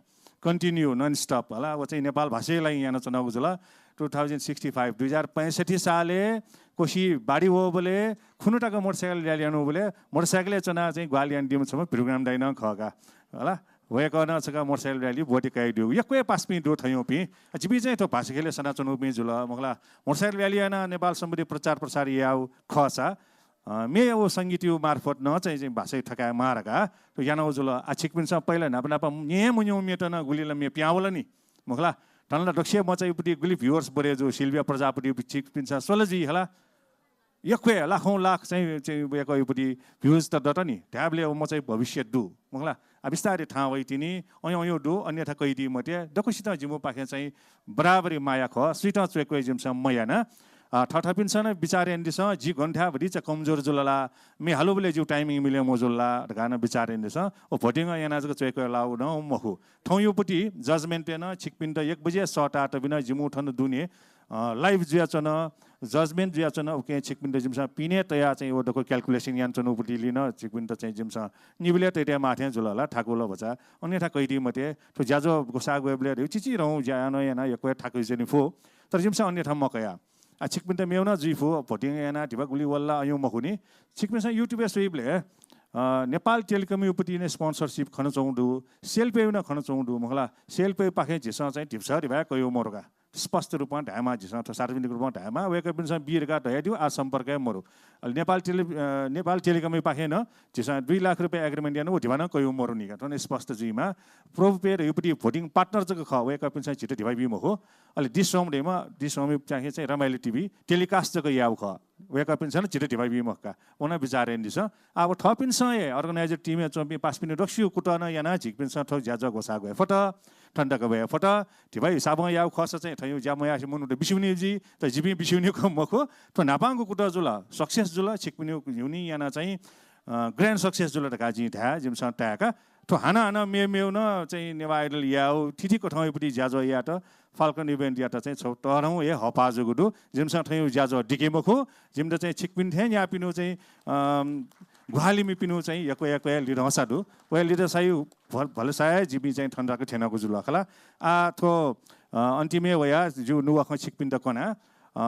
Continue, non-stop हला, व चाहिँ नेपाल भाषाया लागि यानाच्वनागु जुल। Two thousand sixty five, दुई हजार पैंसठ्ठी सालय् कोशी बाढी वःबलय् खुन्हु तक motorcycle rally यानाबलय् motorcycle-य् च्वनाः चाहिँ ग्वाहालि यानादीम्ह छम्ह भिरुग्राम दाइ नं खः का। हला, वय्कलं छकः motorcycle rally ब्वति कयादीगु। यक्व हे पासापिं दु थज्याःपिं। जिपिं चाहिँ थ्व भाषा ख्यलय् सनाच्वनापिं जुल। मखुला, motorcycle rally यानाः नेपाल संवत्‌या प्रचार प्रसार याःगु खःसा, अ, मे व संगीतया मार्फत नं चाहिँ, चाहिँ भाषा थकायेमाः धकाः थ्व यानागु जुल। आ छिकपिन्सं पहिला न्हापा न्हापा न्यं मन्यं मेत नं गुलि ला मे पिहां वल नि। मखुला, थन ला दक्वसिया मचाया पति गुलि viewers बढे जू, सिल्भिया प्रजापति छिकपिन्सं स्वल जुइ हला। यक्व हे लाखौं लाख चाहिँ, चाहिँ वय्कःया पति views त दत नि। धायेबलय् व मचाया भविष्य दु। मखुला, आ बिस्तारै थाहां वइ तिनि, अय् अय् दु, अन्यथा कयादी मते। दक्वसितं जिमिपाखें चाहिँ बराबरी माया खः, सुइतं च्वय्कू जिमिसं मयाना। अ, थःथःपिन्सं नं बिचाः यानादिसँ, जि गन थाय् भतिचा कमजोर जुल ला, म्ये हालुबलय् जिगु timing मिले मजुल ला धकाः नं बिचाः यानादिसँ। व voting यानाः जक च्वय्‌के लाःगु नं मखु। थौंयागुपति judgement-य् नं छिकपिन्त एक बजे सःतातःपिं नं जिमिगु थन दुने, अ, live जुयाच्वन, judgement जुयाच्वन। उकिं छिकपिन्त जिमिसं पिने तयाः चाहिँ व दक्व calculation यानाच्वनागुपतिले नं छिकपिन्त चाहिँ जिमिसं निबिले तयातयेमाः थें जुल ला, थाकु ला भचा। अन्यथा कयादी मते। थ्व ज्याझ्वः ग्वसाः ग्वयेबलय् धयागु चिचिधंगु ज्या नं यानाः यक्व हे थाकु जुइ नि फु। तर जिमिसं अन्यथा मकया। आ, छिकपिन्त मेगु नं जुइ फु, voting यानाः धिबा गुलि वल ला अय्‌नं मखु नि। छिकपिन्सं YouTube-य् स्वइबलय्, अ, नेपाल टेलिकमयागुपति नं sponsorship खनाच्वंगु दु, सेल्पय् नं खनाच्वंगु दु, मखु ला, सेल्पय् पाखें झीसं चाहिँ धिबा धिबा कयागु मरु का। स्पष्ट रूपं धायेमाः, झीसं थ्व सार्वजनिक रूपं धायेमाः, वय्‌कःपिन्सं बी धकाः धयादिउ, आः सम्पर्क हे मरु। अले नेपाल टेलि-, अ, नेपाल टेलिकमयागु पाखें नं झीसं दुई लाख रुपियाँ agreement यानागु, व धिबा नं कयागु मरु नि का। थन स्पष्ट जुइमाः। प्रभु पे धयागुपति voting partner जक खः, वय्‌कःपिन्सं झीत धिबा बी मखु। अले डिश होम धइम्ह, डिश होमयागु चाहिँ रमाइलो TV telecast जक याःगु खः। वय्‌कःपिन्सं नं झीत धिबा बी मखु का। व नं बिचाः यानादिसँ। आः व थःपिन्सं हे organizer team-य् च्वंपिं पासापिनि दक्वसिगु कुतः नं यानाः झीपिन्सं थ्व ज्याझ्वः ग्वसाः ग्वये फत। थन तक वये फत। धिबा हिसाबं याःगु खःसा चाहिँ थौंयागु ज्या मयासें मनूत बिस्युं वनी जुइ, तर जिपिं बिस्युं वनीगु मखु। थ्व न्हापांगु कुतः जुल, success जुल, छिकपिनिगु न्ह्यःने यानाः चाहिँ, अ, grand success जुल धकाः जिं धाये, जिमिसं ताय्‌का। थ्व हानं हानं मेमेगु नं चाहिँ नेवाः Idol यायेगु थीथी कथंयागुपति ज्याझ्वः यायेत Falcon Event-यात चाहिँ छगू तःधंगु हे हःपाः जूगु दु। जिमिसं थौंयागु ज्याझ्वः दिके मखु। जिमित चाहिँ छिकपिनि थें न्ह्याःपिनिगु चाहिँ, अम, ग्वाहालिमिपिनिगु चाहिँ यक्व यक्व हे लिधंसा दु। व हे लिधंसाया भल-, भलसा हे जिपिं चाहिँ थन तक थ्यनागु जुल खला। आः थ्व, अ, अन्तिमय् वयाः जिगु नुगः खँ छिकपिन्त कना। अ,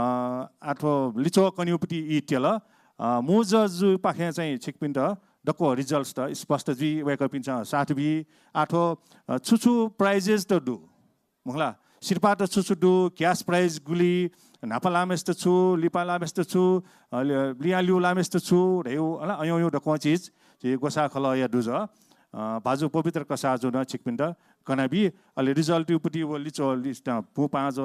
आः थ्व लिच्वः कनेगुपति ई त्यल। अ, मू judge जुपाखें चाहिँ छिकपिन्त दक्व results त स्पष्ट जुइ, वय्‌कःपिन्सं साथ बी। आः थ्व, अ, छु छु prizes त दु? मखु ला, सिरपाः त छु छु दु, cash prize गुलि, न्हापा लाःम्हेसित छु, लिपा लाःम्हेसित छु, अ, लि-, लिहां ल्यू लाःम्हेसित छु धयागु, अला, अय्‌नं अय्‌नं दक्वं चिज, झी ग्वसाः खलःया दुजः, अ, भाजु पवित्र कसाःजुं नं छिकपिन्त कनाबी। अले result-यागुपति व लिच्वः list, अ, मू पाँच,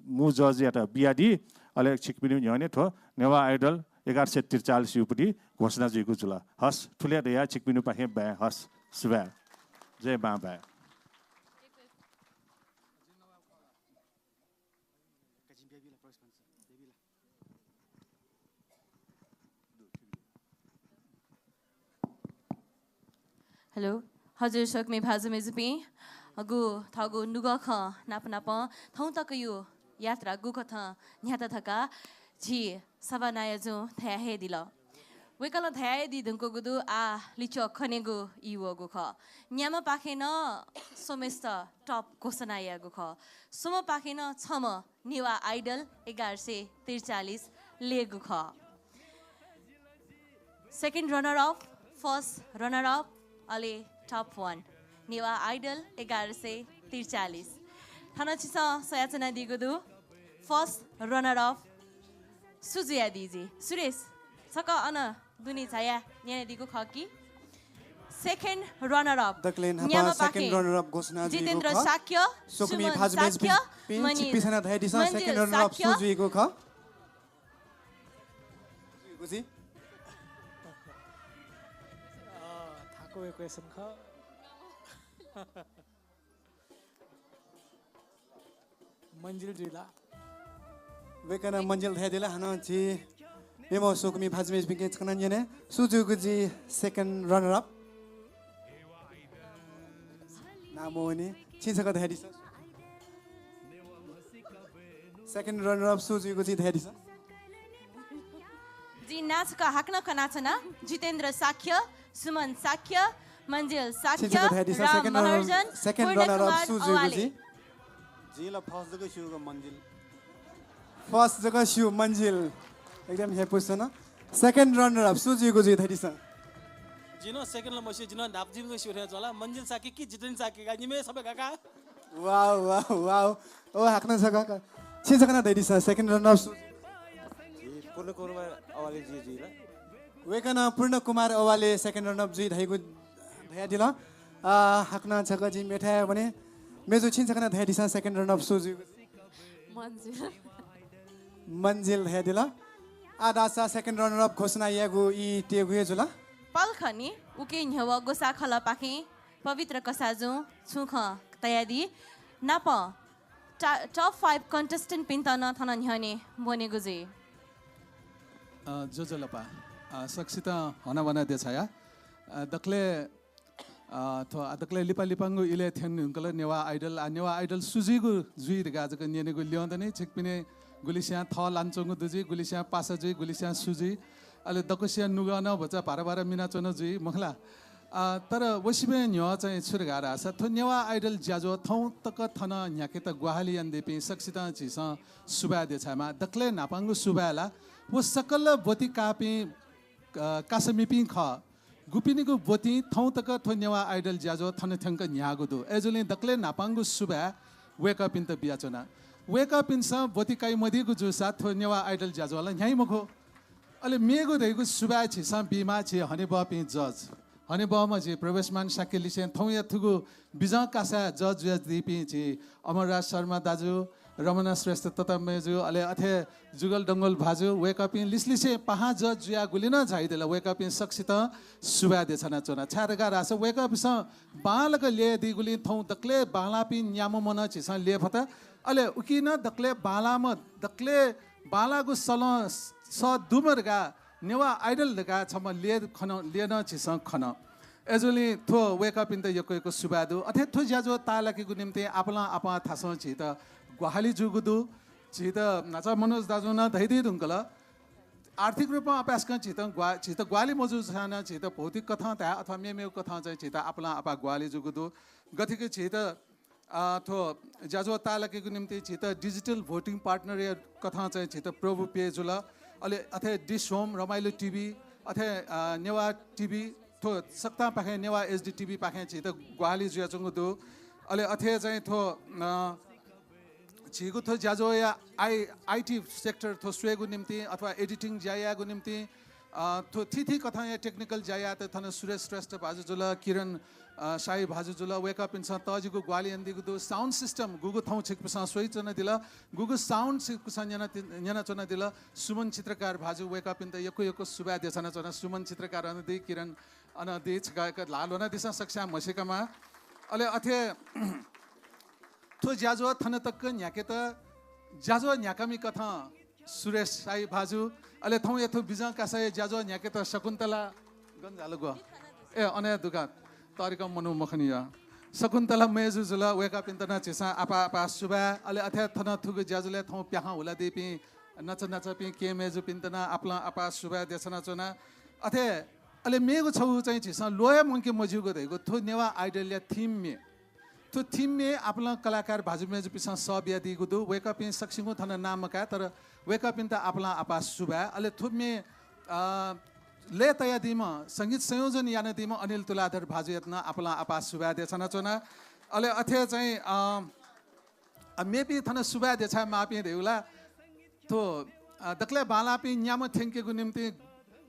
मू judge-यात बियादी। अले छिकपिनि न्ह्यःने थ्व नेवाः Idol एघार सय त्रिचालिस-यागुपति घोषणा जुइगु जुल। हस्, थुलि धयाः छिकपिनिपाखें बाय् हस्। सुभाय्। जय मांभाय्। Hello, हजुर सकलें भाजु मय्‌जुपिं, हगु थःगु नुगः खँ नाप नापं थौं तकया यात्रा गुकथं न्ह्यात धकाः झी सभानायःजुं धया हे दिल। वय्‌कलं धया हे दी धुंकूगु दु, आः लिच्वः कनेगु ई वःगु खः। न्याम्हपाखें नं स्वम्हेसित top घोषणा यायेगु खः। स्वम्हपाखें नं छम्ह नेवाः Idol एघार सय त्रिचालिस लयेगु खः। Second runner up, first runner up, अले top one। नेवाः Idol एघार सय त्रिचालिस। थन छिसं स्वयाच्वनादीगु दु, first runner up सु जुयादी जुइ? सुरेश, छकः अन दुने झायाः न्यनादीगु खः कि? Second runner up। दकलय् न्हापां न्याम्हपाखें second runner up घोषणा जुइगु जितेन्द्र खः। शाक्य, स्वकुमि सुमन भाजु मय्‌जुपिं, शाक्य, मञ्जिल, छिकपिन्सं नं धयादिसँ, मञ्जिल second runner up सु शाक्य। जुइगु खः? जुइगु जुइ? अ, थाकुया question खः। मञ्जिल जुइ ला? वय्‌कलं मञ्जिल धयादिल, हानं झी मेम्ह स्वकुमि भाजु मय्‌जुपिन्के छकः नं न्यने। सु जुइगु जुइ second runner up? नां मवनी। छिं छकः धयादिसँ। Second runner up सु जुइगु जुइ धयादिसँ। जिं नां छकः हाकनं कनाच्वना, जितेन्द्र शाक्य, सुमन शाक्य, मञ्जिल शाक्य, छिं छकः धयादिसँ, Ram second runner, Maharjan, second runner up Purnakumar सु जुइगु अवाले। जुइ? जिं ला first जक स्यू का, मञ्जिल। First जक स्यू, मञ्जिल। एकदम हे पुस्न। Second runner up सु जुइगु जुइ धयादिसँ। जिं नं second ला मस्यू, जिं नं न्हापा जिमिसं स्यू थें च्वं ला, मञ्जिल शाक्य कि जितेन्द्र शाक्य का, निम्हय् छम्ह का का। Wow, wow, wow। ओ, हाकनं छकः का। छिं छकः नं धयादिसँ, second runner up सु? जी, पूर्ण कुमार अवाले जी जुइ ला। वय्‌कलं पूर्ण कुमार अवाले second runner up जुइ धइगु धयादिल। आ, हाकनं छकः जिं मेथाय् वने। मय्‌जु, छिं छकः नं धयादिसँ, second runner up सु जुइगु? मञ्जिल। मञ्जिल धयादिल। आः धाःसा second runner up घोषणा यायेगु ई तयेगु हे जुल। पलखनि उकी न्ह्यः ग्वसाः खलःपाखें पवित्र कसाःजुं छुं खँ तयादी। नापं टा-, top five contestant-पिन्त नं थन न्ह्यःने ब्वनेगु जुइ। अ, ज्वजलपा। अ, सकसितं हनाबना देछाया। अ, दकलय्, अ, थ्व, अ, दकलय् लिपा लिपांगु इलय् थ्यने धुंकल नेवाः आइडल। अ, नेवाः आइडल सु जुइगु जुइ धकाः जक न्यनेगु ल्यं दनि। छिकपिनि गुलिस्यां थः लानाच्वंगु दु जुइ, गुलिस्यां पासा जुइ, गुलिस्यां सु जुइ। अले दक्वसिया नुगः नं भचा भारा भारा मिनाच्वन जुइ, मखु ला? अ, तर व सिबें न्ह्यः चाहिँ छु धकाः धाःसा थ्व नेवाः आइडल ज्याझ्वः थौं तक थन न्ह्याकेत ग्वाहालि यानादीपिं सकसितं झीसं सुभाय् देछायेमाः। दकलय् न्हापांगु सुभाय् ला व सकल ब्वति काःपिं, अ, कासामिपिं खः। गुपिनिगु ब्वतिं थौं तक थ्व नेवाः आइडल ज्याझ्वः थन थ्यंक न्ह्याःगु दु। अय्जूगुलिं दकलय् न्हापांगु सुभाय् वय्कःपिन्त बियाच्वना। वय्कःपिन्सं ब्वति काइ मदीगु जूसा थ्व नेवाः आइडल ज्याझ्वः ला न्ह्याइ मखु। अले मेगु धइगु सुभाय् झीसं बीमाः झी हनेबहःपिं जज। हनेबहःम्ह झी प्रवेशमान शाक्यलिसें थौंया थुगु बिजं कासाय् जज जुयादीपिं झी अमरराज शर्मा दाजु, रमना श्रेष्ठ तता मय्जु, अले अथे जुगल डंगोल भाजु, वय्कःपिं लिसलिसें पाहां जज जुयागुलिं नं झाइदिल। वय्कःपिं सकसितं सुभाय् देछानाच्वना। छाय् धकाः धाःसा वय्कःपिन्सं बांलाक ल्ययादीगुलिं थौं दकलय् बांलाःपिं न्याम्ह मनू झीसं ल्ययेफत। अले उकी नं दकलय् बांलाःम्ह, दकलय् बांलाःगु सलं सः दुम्ह धकाः नेवाः आइडल धकाः छम्ह ल्यय् खन, ल्यय् नं झीसं खन। अय्जूगुलिं थ्व वय्कःपिन्त यक्व यक्व सुभाय् दु। अथे थ्व ज्याझ्वः ताःलाकेगु निंतिं आपालं आपाः थासं झीत ग्वाहालि जूगु दु। झीत न्हाचः मनोज दाजुं नं धयादी धुंकल। आर्थिक रूपं अपाय्सकं झीत ग्वा-, झीत ग्वाहालि मजूसां नं झीत भौतिक कथं धाये अथवा मेमेगु कथं चाहिँ झीत आपालं आपाः ग्वाहालि जूगु दु। गथेकि झीत, अ, थ्व ज्याझ्वः ताःलाकेगु निंतिं झीत digital voting partner या कथं चाहिँ झीत प्रभु पे जुल। अले अथे डिश होम, रमाइलो टिभी, अथे, अ, नेवाः टिभी, थ्व सकतांपाखें नेवाः एचडी टिभीपाखें झीत ग्वाहालि जुयाच्वंगु दु। अले अथे चाहिँ थ्व, अ, झीगु थ्व ज्याझ्वःया आई-, आइटी सेक्टर थ्व स्वयेगु निंतिं अथवा एडिटिङ ज्या यायेगु निंतिं, अ, थ्व थीथी कथंया टेक्निकल ज्या यायेत थन सुरेश श्रेष्ठ भाजु जुल, किरण, अ, शाही भाजु जुल, वय्कःपिन्सं तःजिगु ग्वाहालि यानादीगु दु। साउन्ड सिस्टम गुगु थौं छिकपिन्सं स्वयाच्वनादिल, गुगु साउन्ड छिकपिन्सं न्यना-, न्यनाच्वनादिल। सुमन चित्रकार भाजु, वय्कःपिन्त यक्व यक्व सुभाय् देछानाच्वना। सुमन चित्रकार अन दी, किरण अन दी, छकः ल्हाः ल्ह्वनादिसँ सकस्यां म्हसीकामा। अले अथे थ्व ज्याझ्वः थन तक न्ह्याकेत ज्याझ्वः न्ह्याकामि कथं सुरेश शाही भाजु, अले थौंया थ्व बिजं कासाया ज्याझ्वः न्ह्याकेत शकुन्तला गन झाल ग्व? ए, अन हे दुकान तरिकं मनू मखनिया शकुन्तला मय्जु जुल, वय्कःपिन्त नं झीसं आपाः आपाः सुभाय्। अले अथे थन थुगु ज्याझ्वलय् थौं प्याखं हुलादीपिं नचा नचापिं केहेँ मय्जुपिन्त नं आपालं आपाः सुभाय् देछानाच्वना। अथे अले मेगु छगू चाहिँ झीसं ल्वःया मंके मज्यूगु धइगु थ्व नेवाः आइडलया थिम म्ये। थ्व थिम म्ये आपालं कलाकार भाजु मय्जुपिन्सं सः बियादीगु दु। वय्कःपिं सकसिगुं थन नां मकाये, तर वय्कःपिन्त आपालं आपाः सुभाय्। अले थ्व म्ये, अ, लय् तयादीम्ह, संगीत संयोजन यानादीम्ह अनिल तुलाधर भाजुयात नं आपालं आपाः सुभाय् देछानाच्वना। अले अथे चाहिँ, अ, अ, मेपिं थन सुभाय् देछायेमाःपिं धइगु ला थ्व, अ, दकलय् बांलाःपिं न्याम्ह थ्यंकेगु निंतिं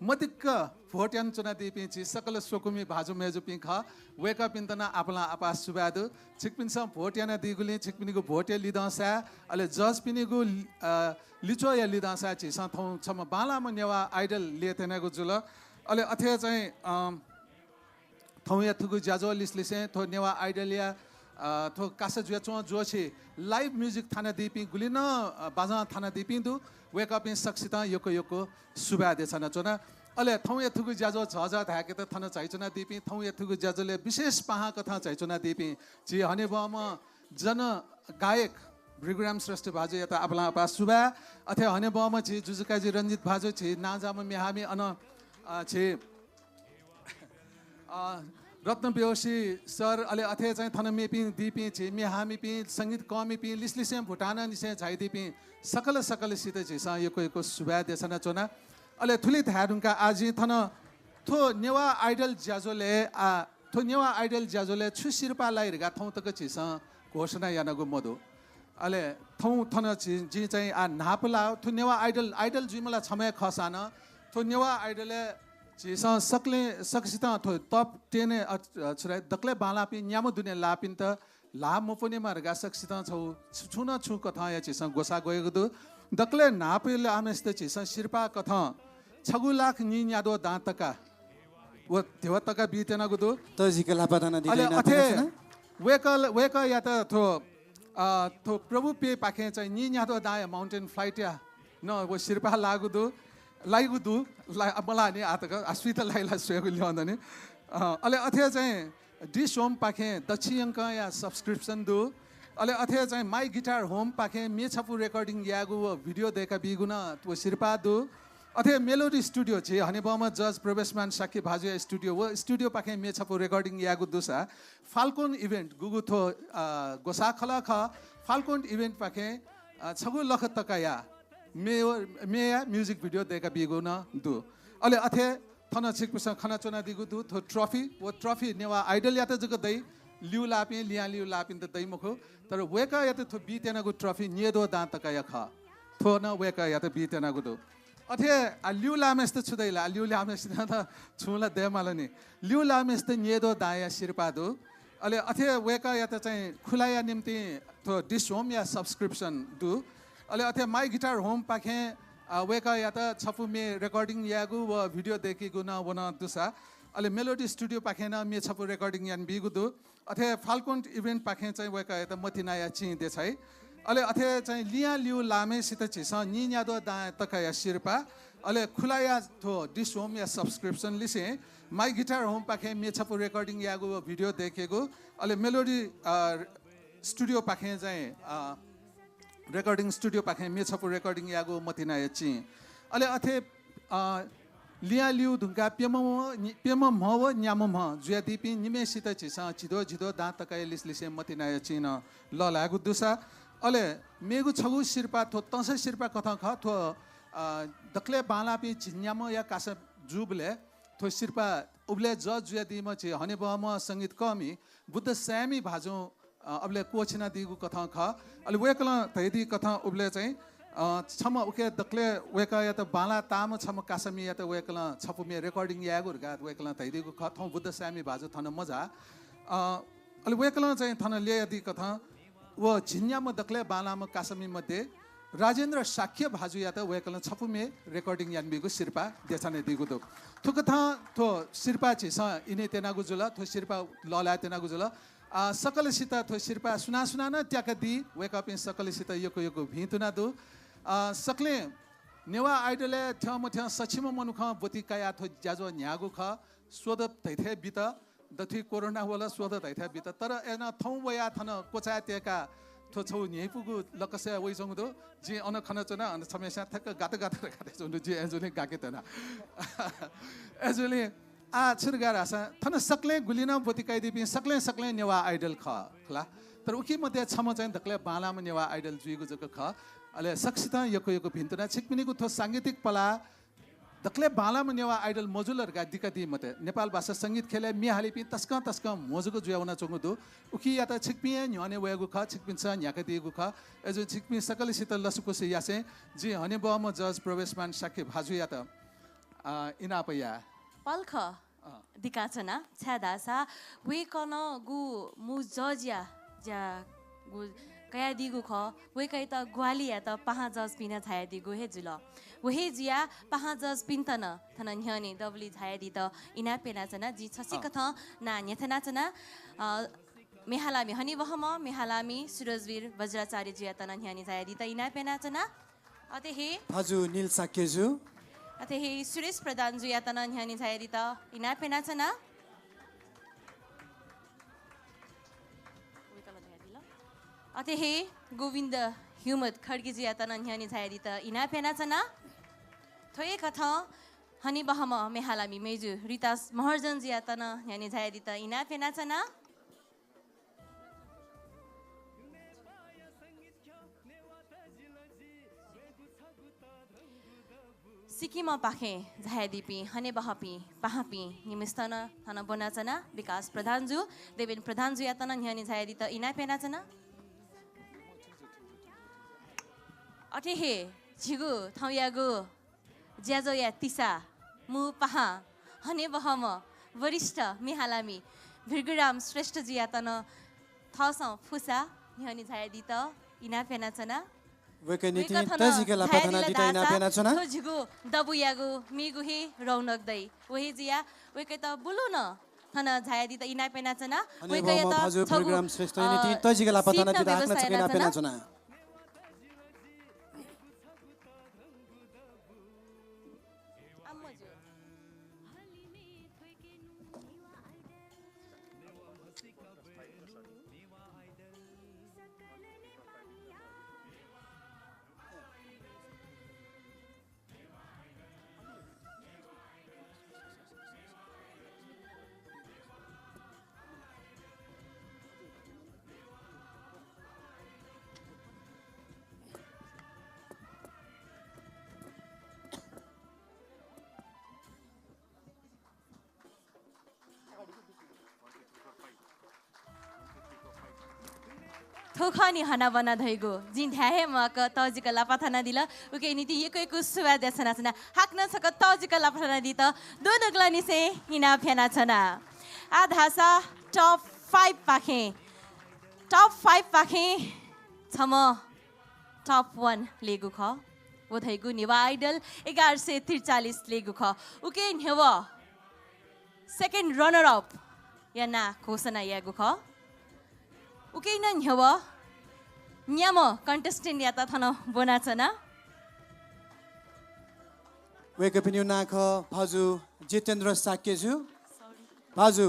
मदिक्क भोट यानाच्वनादीपिं झी सकल स्वकुमि भाजु मय्जुपिं खः। वय्कःपिन्त नं आपालं आपाः सुभाय् दु। छिकपिन्सं भोट यानादीगुलिं छिकपिनिगु भोटया लिधंसाय्, अले जजपिनिगु, अ, लिच्वःया लिधंसाय् झीसं थौं छम्ह बांलाःम्ह नेवाः आइडल लय् त्यनागु जुल। अले अथे चाहिँ, अ, थौंया थुगु ज्याझ्वः लिसलिसें थ्व नेवाः आइडलया, अ, थ्व कासा जुयाच्वं ज्वःछि लाइभ म्युजिक थानादीपिं गुलि नं, अ, बाजं थानादीपिं दु, वय्कःपिं सकसितं यक्व यक्व सुभाय् देछानाच्वना। अले थौंया थुगु ज्याझ्वः झःझः धाय्केत थन झाइच्वनादीपिं, थौंया थुगु ज्याझ्वलय् विशेष पाहां कथं झाइच्वनादीपिं झी हनेबहःम्ह जन गायक भृगुराम श्रेष्ठ भाजुयात आपालं आपाः सुभाय्। अथे हनेबहःम्ह झी जुजुकाजी रंजित भाजु, झी नांजाःम्ह म्येहामि अन, अ, झी अ, रत्न बेहोशी सर, अले अथे चाहिँ थन मेपिं दीपिं झी म्येहामिपिं, संगीत कःमिपिं, लिसलिसें भुटानंनिसें झाइदीपिं सकल सकलसित झीसं यक्व यक्व सुभाय् देछानाच्वना। अले थुलि धाये धुंकाः आः जिं थन थ्व नेवाः आइडल ज्याझ्वलय्, आ, थ्व नेवाः आइडल ज्याझ्वलय् छु सिरपाः लाइ धकाः थौं तक झीसं घोषणा यानागु मदु। अले थौं थन झी, जिं चाहिँ आः न्हापा ला थ्व नेवाः आइडल, आइडल जुइम्ह ला छम्ह हे खःसां नं थ्व नेवाः आइडलय् झीसं सकलें, सकसितं थ्व top ten-य्, अ, अ, छु धाइ, दकलय् बांलाःपिं न्याम्ह दुने लाःपिन्त ल्हाः मपुनेमा धकाः सकसितं छगू छु-, छुं न छुं कथंया झीसं ग्वसाः ग्वयागु दु। दकलय् न्हापाया लाःम्हय्सित झीसं सिरपाः कथं छगू लाख नीन्याद्वः दां तका व ध्यबा तका बीत्यनागु दु। तःजिक लापा दाना अले दिले अथे नातिना। वय्कः, वय्कःयात थ्व, अ, थ्व प्रभु पेपाखें चाहिँ नीन्याद्वः दांया माउन्टेन फ्लाइटया नं व सिरपाः लाःगु दु। लाइगु दु, ला-, मला नि आतक आश्वित लाइला स्वयेगु ल्यं दनि। अ, अले अथे चाहिँ डिश होमपाखें दच्छि यंकंया subscription दु। अले अथे चाहिँ My Guitar Homeपाखें म्ये छपु recording यायेगु व video दय्‌का बीगु नं व सिरपाः दु। अथे Melody Studio झी हनेबहःम्ह जज प्रवेशमान शाक्य भाजुया studio, व studioपाखें म्ये छपु recording यायेगु दुसा Falcon Event गुगु थ्व, अ, ग्वसाः खलः खः। Falcon Eventपाखें, अ, छगू लख तकाया म्ये व, म्येया music video दय्‌का बीगु नं दु। अले अथे थन छिकपिन्सं खनाच्वनादीगु दु थ्व trophy। व trophy नेवाः Idolयात जक दइ, ल्यूलाःपिं, लिहां ल्यूलाःपिन्त दइ मखु। तर वय्‌कःयात थ्व बीत्यनागु trophy न्येद्वः दां तकाया खः। थ्व नं वय्‌कःयात बीत्यनागु दु। अथे, आ, ल्यूलाःम्हेसित छु दइ ला? ल्यूलाःम्हेसित नं छुं ला दयेमाल नि। ल्यूलाःम्हेसित न्येद्वः दांया सिरपाः दु। अले अथे वय्‌कःयात चाहिँ खुलाया निंतिं थ्व डिश होमया subscription दु। अले अथे My Guitar Homeपाखें, अ, वय्‌कःयात छपु म्ये recording यायेगु व video दय्‌केगु नं व नं दुसा, अले Melody Studioपाखें नं म्ये छपु recording यानाबीगु दु। अथे Falcon Eventपाखें चाहिँ वय्‌कःयात मतिनाया चिं देछाइ। अले अथे चाहिँ लिहां ल्यूलाःम्हेसित झीसं नीन्याद्वः दां तकाया सिरपाः, अले खुलाया थ्व डिश होमया subscription लिसें My Guitar Homeपाखें म्ये छपु recording यायेगु व video दय्‌केगु, अले Melody, अ, Studioपाखें चाहिँ, अ, recording studioपाखें म्ये छपु recording याःगु मतिनाया चिं। अले अथे, अ, लिहां ल्यू धुंकाः प्यम्ह म्ह, प्यम्ह म्ह व न्याम्ह म्ह जुयादीपिं निम्हेसित झीसं झिद्वः झिद्वः दां तकाया लिसलिसें मतिनाया चिं नं लःल्हायेगु दुसा। अले मेगु छगू सिरपाः, थ्व तंसा सिरपाः कथं खः। थ्व, अ, दकलय् बांलाःपिं झिंन्याम्हया कासा जूबलय् थ्व सिरपाः उबलय् जज जुयादीम्ह झी हनेबहःम्ह संगीतकःमि बुद्ध साय्‌मि भाजुं, अ, अबलय् क्वःछिनादीगु कथं खः। अले वय्‌कलं धयादी कथं उबलय् चाहिँ, अ, छम्ह उखे दकलय् वय्‌कःयात बांलाः ताःम्ह छम्ह कासामियात वय्‌कलं छपु म्ये recording यायेगु धकाः वय्‌कलं धयादीगु खः। थौं बुद्ध साय्‌मि भाजु थन मझाः। अ, अले वय्‌कलं चाहिँ थन ल्ययादी कथं व झिंन्याम्ह दकलय् बांलाःम्ह कासामि मध्ये राजेन्द्र शाक्य भाजुयात वय्‌कलं छपु म्ये recording यानाबीगु सिरपाः देछानादीगु दु। थुकथं थ्व सिरपाः झीसं इने त्यनागु जुल, थ्व सिरपाः लःल्हाये त्यनागु जुल। अ, सकलसित थ्व सिरपाः सुनां सुनां नं त्याकादी, वय्‌कःपिं सकलसित यक्व यक्व भिंतुना दु। अ, सकलें नेवाः Idolय् थ्यंमथ्यं सछिम्ह मनुखं ब्वति कयाः थ्व ज्याझ्वः न्ह्याःगु खः। स्वदँ धइथें बित, दथुइ कोरोना वल, स्वदँ धइथें बित। तर अय्‌नं थौं वयाः थन क्वचाय् तय्‌काः थ्व छगू न्ह्यइपुगु लकसय् वइच्वंगु दु। जिं अन खनाच्वना, अन छम्हस्यां ठ्याक्क गात गात धकाः धाइच्वंगु दु। जिं अय्‌जूगुलिं गाके त्यना। अय्‌जूगुलिं आः छु धकाः धाःसा थन सकलें गुलि नं ब्वति कयादीपिं सकलें सकलें नेवाः Idol खः खला। तर उकी मध्ये छम्ह चाहिँ दकलय् बांलाःम्ह नेवाः Idol जुइगु जक खः। अले सकसितं यक्व यक्व भिंतुना। छिकपिनिगु थ्व सांगीतिक पलाः दकलय् बांलाःम्ह नेवाः Idol मजुल धकाः दिकादी मते। नेपाल भाषा संगीत ख्यलय् म्ये हालीपिं तसकं तसकं म्हो जक जुया वनाच्वंगु दु। उकियात छिकपिं हे न्ह्यःने वयेगु खः, छिकपिन्सं न्ह्याकादीगु खः। अय्‌जूगुलिं छिकपिं सकलसित लसकुस यासें जिं हनेबहःम्ह जज प्रवेशमान शाक्य भाजुयात, अ, इनाप याये। पलख अँ। दिकाच्वना, छाय्‌धाःसा वय्‌कलं गु मू जजया ज्यागु कयादीगु खः, वय्‌कःयात ग्वाहालि यायेत पाहां जजपिं नं झायादीगु हे जुल। व हे जुयाः पाहां जजपिन्त नं थन न्ह्यःने दबुलिइ झायादीत इनाप यानाच्वना। जिं छसिकथं नां न्ह्यथनाच्वना। अ, म्ये हालामि हनेबहःम्ह म्ये हालामि सुरजवीर वज्राचार्यजुयात नं न्ह्यःने झायादीत इनाप यानाच्वना। अथे हे भाजु नील शाक्यजु। अथे हे सुरेश प्रधानजुयात नं न्ह्यःने झायादीत इनाप यानाच्वना। अथे हे गोविन्द ह्युमत खड्गीजुयात नं न्ह्यःने झायादीत इनाप यानाच्वना। थ्व हे कथं हनेबहःम्ह म्ये हालामि मय्‌जु रितास महर्जनजुयात नं न्ह्यःने झायादीत इनाप यानाच्वना। सिक्किमपाखें झायादीपिं हनेबहःपिं पाहांपिं निम्हसित नं थन ब्वनाच्वना। विकास प्रधानजु, देवेन प्रधानजुयात नं न्ह्यःने झायादीत इनाप यानाच्वना। अथे हे झीगु थौंयागु ज्याझ्वःया तिसा मू पाहां हनेबहःम्ह वरिष्ठ म्ये हालामि भृगुराम श्रेष्ठजुयात नं थःसं फुसा न्ह्यःने झायादीत इनाप यानाच्वना। वय्‌कः निंतिं वय्‌कः थन तजिक लापा झायादिल धनादीत इनाप धाःसा यानाच्वना। थ्व झीगु दबूयागु मीगु हे रौनक दइ। व हे जुयाः वय्‌कःयात बुलुं नं थन झायादीत इनाप यानाच्वना। हनेबहःम्ह वय्‌कःयात भाजु छगू, भृगुराम श्रेष्ठया निंतिं अ, तजिक लापा seat नं धनादीत हाकनं व्यवस्था छकः इनाप यानाच्वना। यानाच्वना। थ्व खः नि हनाबना धइगु। जिं धाये हे म्वाक तःजिक लापा थानादिल। उकिया निंतिं यक्व यक्व सुभाय् देछानाच्वना। हाकनं छकः तःजिक लापा थानादीत दुनुगलंनिसें इनाप यानाच्वना। आः धाःसा top five पाखें, top five पाखें छम्ह top one लेगु खः। व धइगु नेवाः Idol एघार सय त्रिचालिस लेगु खः। उकिं न्ह्यवः second runner up या नां घोषणा यायेगु खः। उकिं नं न्ह्यवः न्याम्ह contestant यात थन ब्वनाच्वना। वय्कःपिनिगु नां खः भाजु जितेन्द्र शाक्यजु, भाजु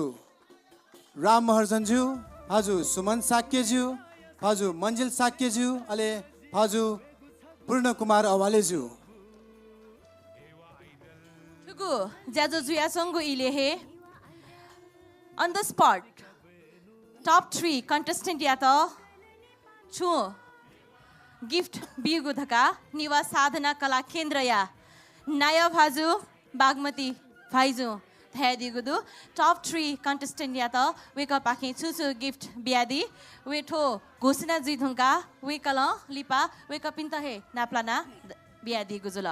राम महर्जनजु, भाजु सुमन शाक्यजु, भाजु मन्जिल शाक्यजु, अले भाजु पूर्ण कुमार अवालेजु। थुगु ज्याझ्वः जुयाच्वंगु इलय् हे on the spot top three contestant यात छुं gift बीगु धकाः नेवाः साधना कला केन्द्रया नायः भाजु बागमती भाइजुं धयादीगु दु। Top three contestant यात वय्कःपाखें छु छु gift बियादी, वय् थ्व घोषणा जुइ धुंकाः वय्कलं लिपा वय्कःपिन्त हे नापलाना द-, बियादीगु जुल।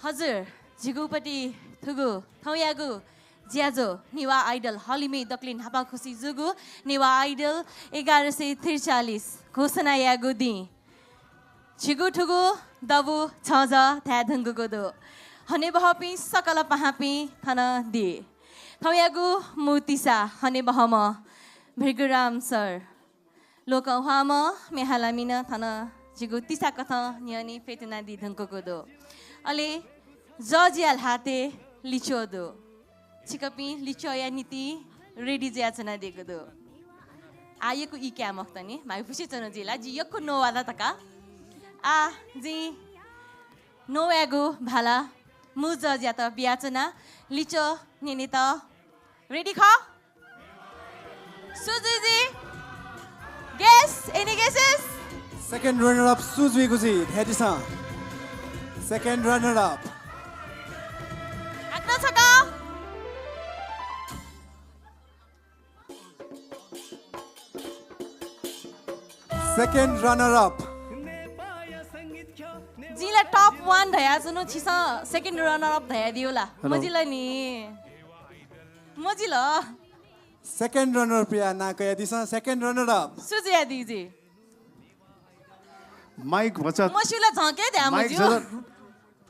हजुर, झीगुपट्टि थुगु थौंयागु ज्याझ्वः नेवाः Idol हलिमय् दकलय् न्हापांखुसी जूगु नेवाः Idol एघार सय त्रिचालिस घोषणा यायेगु दिं। झीगु थुगु दबू छजः धाये धुंकूगु दु। हनेबहःपिं सकल पाहांपिं थन दी। थौंयागु मू तिसा हनेबहःम्ह भृगुराम सर, लोकंह्वाःम्ह म्ये हालामि नं थन झीगु तिसाकथं न्ह्यःने फ्यतुनादी धुंकूगु दु। अले जज या ल्हातय् लिच्वः दु। छिकपिं लिच्वःया निंतिं ready जुयाच्वनादीगु दु। आः यक्व ई काये मखुत नि, म्हाइपुसे च्वनु जुइ ला, जि यक्व नवाल धकाः। आः जिं नवायेगु भाला मू जजयात बियाच्वना। लिच्वः न्यनेत ready खः? सु जुइ जि? Guess? Any guesses? Second runner up सु जुइगु जुइ धयादिसँ। Second runner up। हाकनं छकः। Second runner up। जिं ला top one धयाच्वनु, छिसं second runner up धयादिउ ला? Hello। मजिल नि। मजिल। Second runner up या नां कयादिसँ, second runner up। सु जुयादी जि? Mic भचा। मस्यू ला झंके द्या mic मज्यू। जरा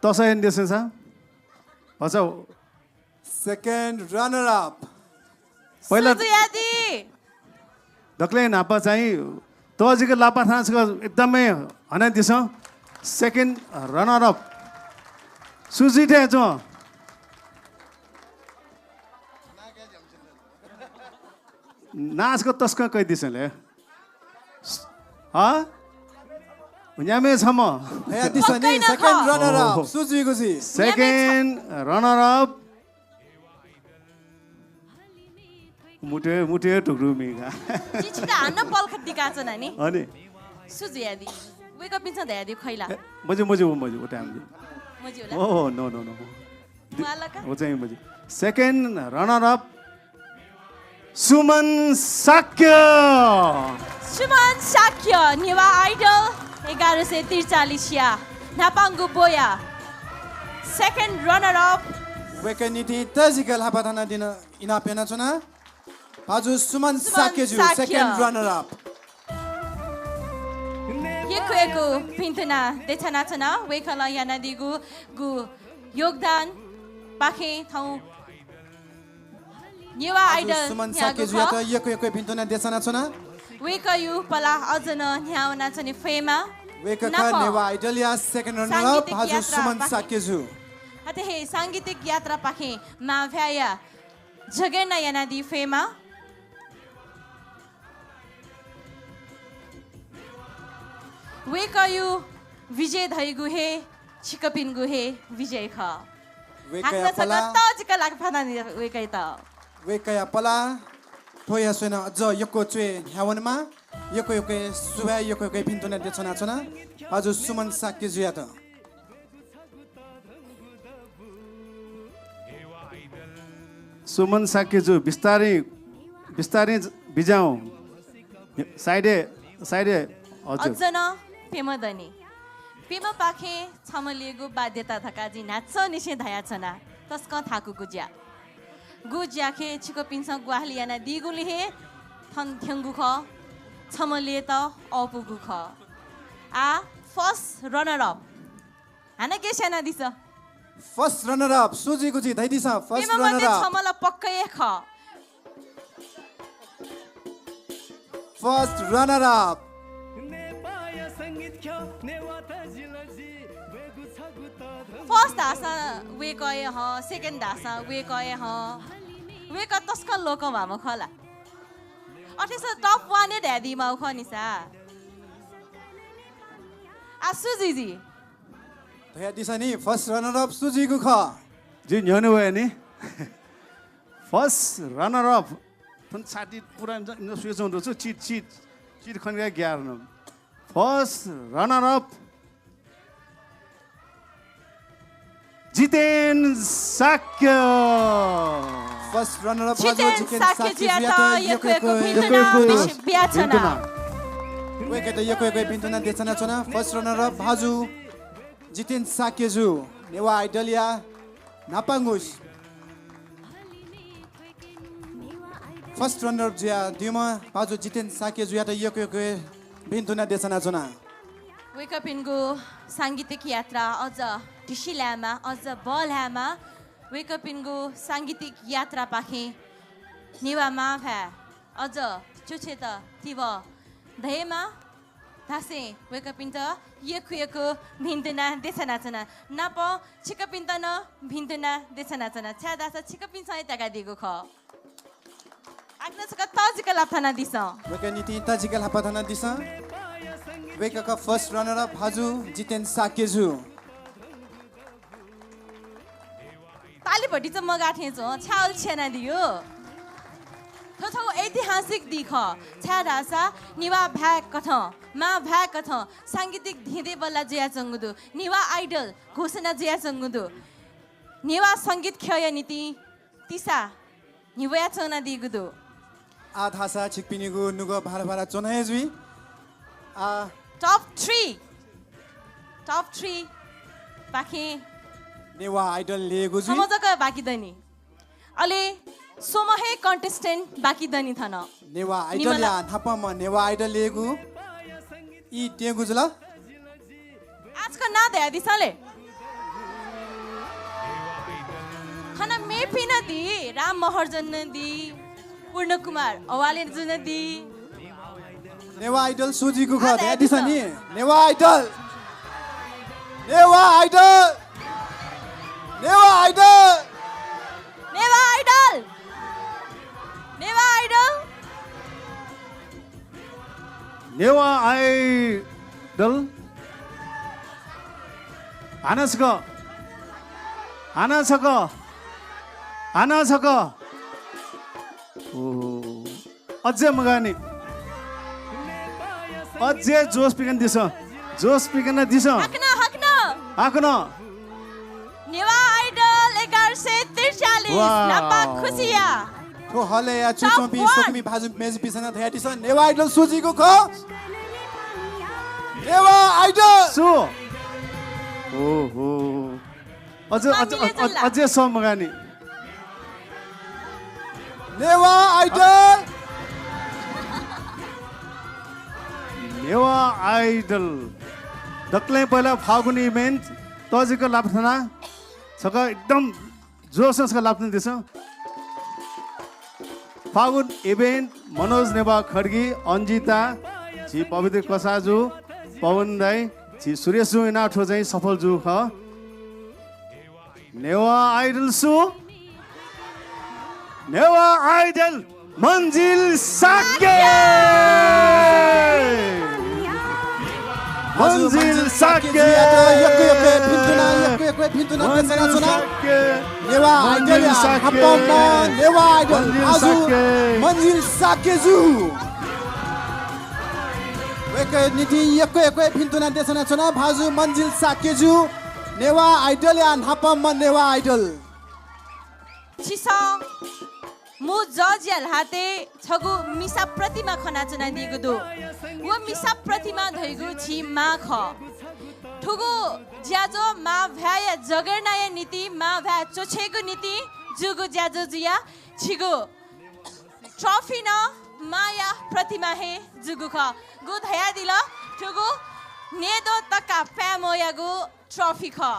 तसय् यानादिसँ सा। भचा। Second runner up। पहिला सु जुयादी। दकलय् न्हापा चाहिँ तःजिक लापा थानाछकः एकदमै हनादिसँ। Second runner up। सु जुइ थें च्वं। नां छकः तसकं कयादिसँ ले। हँ? न्याम्ह छम्ह। धयादिसँ नि, second runner up। ओहो। सु जुइगु जुइ? Second runner up। मुटे, मुटे टुक्रुमी का। जि छितः हानं पलख दिकाच्वना नि। अनि? सु जुयादी? वय्कःपिन्सं धयादी खइ ला? ए, मज्यू, मज्यू, मज्यू, व time मज्यू। मज्यू ला? ओहो, no, no, no। दि-, वालका? व चाहिँ मज्यू। Second runner up सुमन शाक्य। सुमन शाक्य, नेवाः Idol एघार सय त्रिचालिस या न्हापांगु ब्वया second runner up। वय्कः निंतिं तःजिक ल्हापा थानादिन इनाप यानाच्वना। भाजु सुमन सुमन शाक्यजु, शाक्य। Second runner up। यक्व यक्व भिन्तुना देछानाच्वना। वय्कलं यानादीगु गु योगदानपाखें थौं नेवाः भाजु आइडल सुमन न्ह्याःगु शाक्यजुयात खः। यक्व यक्व भिन्तुना देछानाच्वना। वय्कःयु पलाः अझ नं न्ह्याः वनाच्वने फयेमा। वय्कः खः नापं नेवाः आइडलया second runner up सांगीतिक भाजु सुमन यात्रापाखें। शाक्यजु। अथे हे सांगीतिक यात्रापाखें मांभाय्‌या जगेर्ना यानादी फयेमा। वय्कःयु विजय धइगु हे छिकपिनिगु हे विजय खः। वय्कःया हाकनं छकः पलाः तःजिक लापा थानादी वय्कःयात। वय्कःया पलाः थ्वया स्वयाः नं अझ यक्व च्वय् न्ह्यावनेमा। यक्व यक्व सुभाय्, यक्व यक्व भिन्तुना देछानाच्वना भाजु सुमन शाक्यजुयात। सुमन शाक्यजु, बिस्तारै, बिस्तारै बिज्याहुँ। साइडय्, साइडय्, हजुर। अझ नं प्यम्ह दनि। प्यम्हपाखें छम्ह ल्ययेगु बाध्यता धकाः जिं न्हाचःनिसें धयाच्वना। तसकं थाकुगु ज्या। गु ज्याखे छिकपिन्सं ग्वाहालि यानादीगुलिं हे थन थ्यंगु खः। छम्ह ल्ययेत अःपुगु खः। आः first runner up। हानं guess यानादिसँ। First runner up सु जुइगु जुइ धयादिसँ। First प्यम्ह मध्ये runner up। छम्ह ला पक्कै हे खः। First runner up। First धाःसा वय्कः हे हं, second धाःसा वय्कः हे हं। वय्कः तसकं लोकंह्वाःम्ह खः ला। अथेसां top one हे धयादीमाःगु खः नि सा। आः सु जुइ जुइ? धयादिसँ नि, first runner up सु जुइगु खः? जि न्ह्यःने वये नि। First runner up। थन छाती पुरा इन्द, इन्द सुयेच्वं दु छु, चिट, चिट, चिट खनिका ग्यार न। First runner up Jiten Shakya. First runner up भाजु जितेन जितेन शाक्य शाक्य जुयात जुयात यक्व यक्व यक्व भिन्तुना यक्व यक्व बियाच्वना। भिन्तुना। वय्कःयात यक्व यक्व भिन्तुना देछानाच्वना। First runner up भाजु जितेन शाक्यजु, नेवाः आइडलया न्हापांगु first runner up जुयादीम्ह भाजु जितेन शाक्यजुयात यक्व यक्व भिन्तुना देछानाच्वना। वय्कःपिनिगु सांगीतिक यात्रा अझ ढिसि लायेमा, अझ बहलायेमा। वय्कःपिनिगु सांगीतिक यात्रापाखें नेवाः मांभाय् अझ च्वछुयेत तिबः दयेमा धासें वय्कःपिन्त यक्व यक्व भिन्तुना देछानाच्वना। नापं छिकपिन्त नं भिन्तुना देछानाच्वना, छाय्धाःसा छिकपिन्सं हे त्याकादीगु खः। हाकनं छकः तःजिक लापा थानादिसँ। वय्कःया निंतिं तःजिक लापा थानादिसँ। वय्कः first runner up भाजु जितेन शाक्यजु। ताली भतिचा मगाः थें च्वं, छाय् अले छ्यानादियो। थ्व थ्व ऐतिहासिक दिं खः, छाय्धाःसा नेवाः भाय् कथं, मां भाय् कथं सांगीतिक धेंधेंबल्लाः जुयाच्वंगु दु। नेवाः आइडल घोषणा जुयाच्वंगु दु। नेवाः संगीत ख्यःया निंतिं तिसा न्ह्यब्वयाच्वनादीगु दु। आः धाःसा छिकपिनिगु नुगः भारा भारा च्वना हे जुइ। आः top three, top three पाखें नेवाः आइडल ल्ययेगु जुइ। छम्ह जक बाकी दनि। अले स्वम्ह हे contestant बाकी दनि थन। नेवाः आइडलया निम्ह ला न्हापांम्ह नेवाः आइडल ल्ययेगु ई त्यंगु जुल। आः छकः नां धयादिसँ ले। थन मेपिं नं दी, राम महर्जन नं दी, पूर्ण कुमार अवाले जु नं दी। नेवाः आइडल सु जुइगु खः धयादिसँ नि। नेवाः आइडल। नेवाः आइडल। नेवाः आइडल। नेवाः आइडल। नेवाः आइडल। नेवाः आइडल। हानं छकः। हानं छकः। हानं छकः। ओहो। अझै मगाः नि। अझै जोस पिकनादिसँ। जोस पिकनादिसँ। हाकनं, हाकनं। हाकनं। नेवाः आइडल एघार सय त्रिचालिस, वाह। न्हापा खुसिया। थ्व हलय् च्वंच्वंपिं top one। स्वकुमि भाजु मय्जुपिन्सं नं धयादिसँ, नेवाः आइडल सु जुइगु खः? नेवाः आइडल। सु? ओहो। अझ, अझ, अझ, अझै सः मगाः नि। नेवाः आइडल। नेवाः आइडल। दकलय् पहिला फागुन event तःजिक लापा थना। छकः एकदम जोशं छकः लापा थनादिसँ। फागुन event, मनोज नेवाः खड्गी, अन्जिता, झी पवित्र कसाःजु, पवन दाइ, झी सुरेशजुं यानाः थ्व चाहिँ सफल जूगु खः। नेवाः आइडल सु? नेवाः आइडल मन्जिल शाक्य। मन्जिल शाक्य। यक्व यक्व भिन्तुना, यक्व यक्व भिन्तुना। नेवाः आइडल, न्हापांम्ह नेवाः आइडल मन्जिल शाक्य जु। वय्कःया निंतिं यक्व यक्व भिन्तुना देछानाच्वना। भाजु मन्जिल शाक्य जु, नेवाः आइडलया न्हापांम्ह नेवाः आइडल। छिसं मू जजया ल्हातय् छगू मिसा प्रतिमा खनाच्वनादीगु दु। व मिसा प्रतिमा धइगु झी मां खः। थुगु ज्याझ्वः मां भाय्‌या जगेर्नाया निंतिं, मां भाय् च्वछयेगु निंतिं जूगु ज्याझ्वः जुयाः छिगु trophy नं मांया प्रतिमा हे जूगु खः। गु धयादिल, थुगु न्येद्वः तका पाय्‌मयागु trophy खः।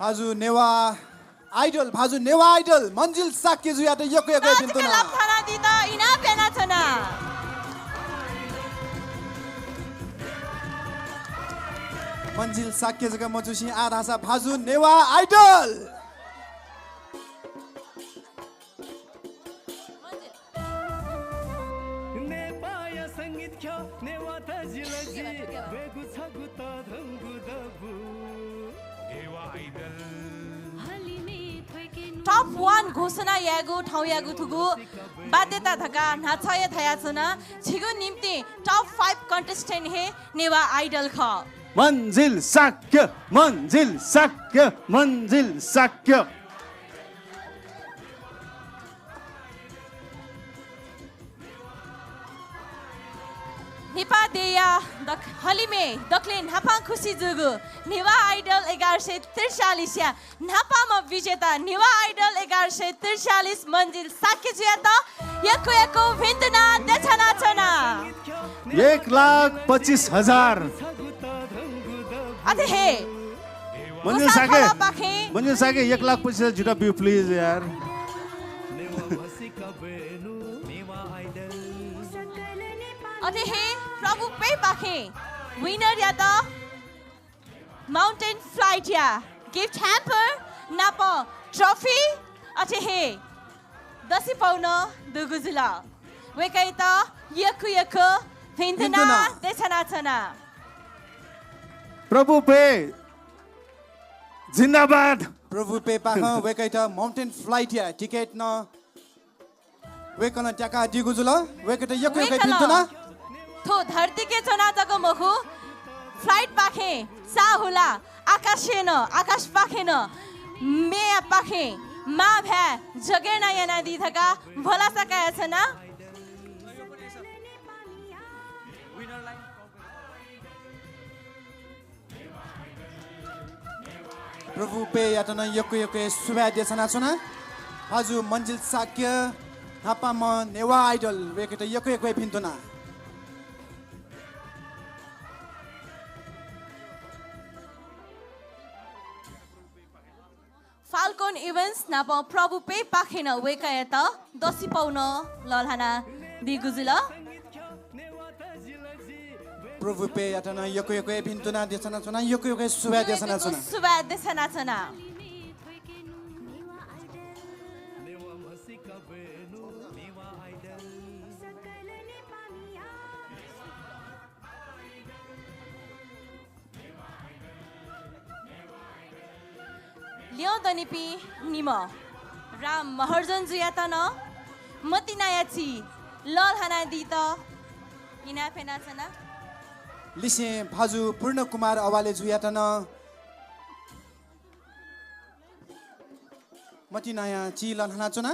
भाजु नेवाः आइडल, भाजु नेवाः आइडल मन्जिल शाक्य जुयात यक्व यक्व भिन्तुना। लापा थनादीत इनाप यानाच्वना। मन्जिल शाक्य जक मजुसे आः धाःसा भाजु नेवाः आइडल। नेपाःया संगीत ख्यः नेवाः तजिलजि ब्वयेगु छगू तःधंगु दबू। Top one घोषणा यायेगु थौंयागु थुगु बाध्यता धकाः न्हाचःया धयाच्वना। छिगु निंतिं top five contestant हे नेवाः आइडल खः। मन्जिल शाक्य, मन्जिल शाक्य, मन्जिल शाक्य। नेपाः देय्‌या दक-, हलिमय् दकलय् न्हापां खुसी जूगु नेवाः आइडल एघार सय त्रिचालिसया न्हापांम्ह विजेता नेवाः आइडल एघार सय त्रिचालिस मन्जिल शाक्यजुयात यक्व यक्व भिन्तुना देछानाच्वना। एक लाख पच्चिस हजार। अथे हे मन्जिल शाक्य, कोसाखलःपाखें मन्जिल शाक्य, एक लाख पच्चिस हजार जितः ब्यु please यार। अथे हे प्रभु पेपाखें winner यात mountain flight या gift hamper नाप trophy, अथे हे दसिपाउ नं दुगु जुल। वय्‌कःयात यक्व यक्व भिन्तुना भिन्तुना। देछानाच्वना। प्रभु पे जिन्दाबाद। प्रभु पेपाखें वय्‌कःयात mountain flight या ticket नं वय्‌कलं त्याकादीगु जुल। वय्‌कःयात यक्व यक्व वय्‌कलं भिन्तुना। थ्व धरतीके च्वना जक मखु, flight पाखें चाःहुला आकाशय् नं, आकाशपाखें नं, मेयापाखें मांभाय् जगेर्ना यानादी धकाः भलसा कयाच्वना। प्रभु पेयात नं यक्व यक्व सुभाय् देछानाच्वना। भाजु मन्जिल शाक्य, न्हापांम्ह नेवाः आइडल, वय्‌कःयात यक्व यक्व भिन्तुना। Falcon Events नाप प्रभु पेपाखें नं वय्‌कःयात दसिपाउ नं लःल्हानादीगु जुल। प्रभु पेयात नं यक्व यक्व भिन्तुना देछानाच्वना, यक्व यक्व सुभाय् देछानाच्वना। सुभाय् देछानाच्वना। ल्यं दनिपिं निम्ह राम महर्जन जुयात नं मतिनाया चिं लःल्हानादीत इनाप यानाच्वना। लिसें भाजु पूर्ण कुमार अवाले जुयात नं मतिनाया चिं लःल्हानाच्वना।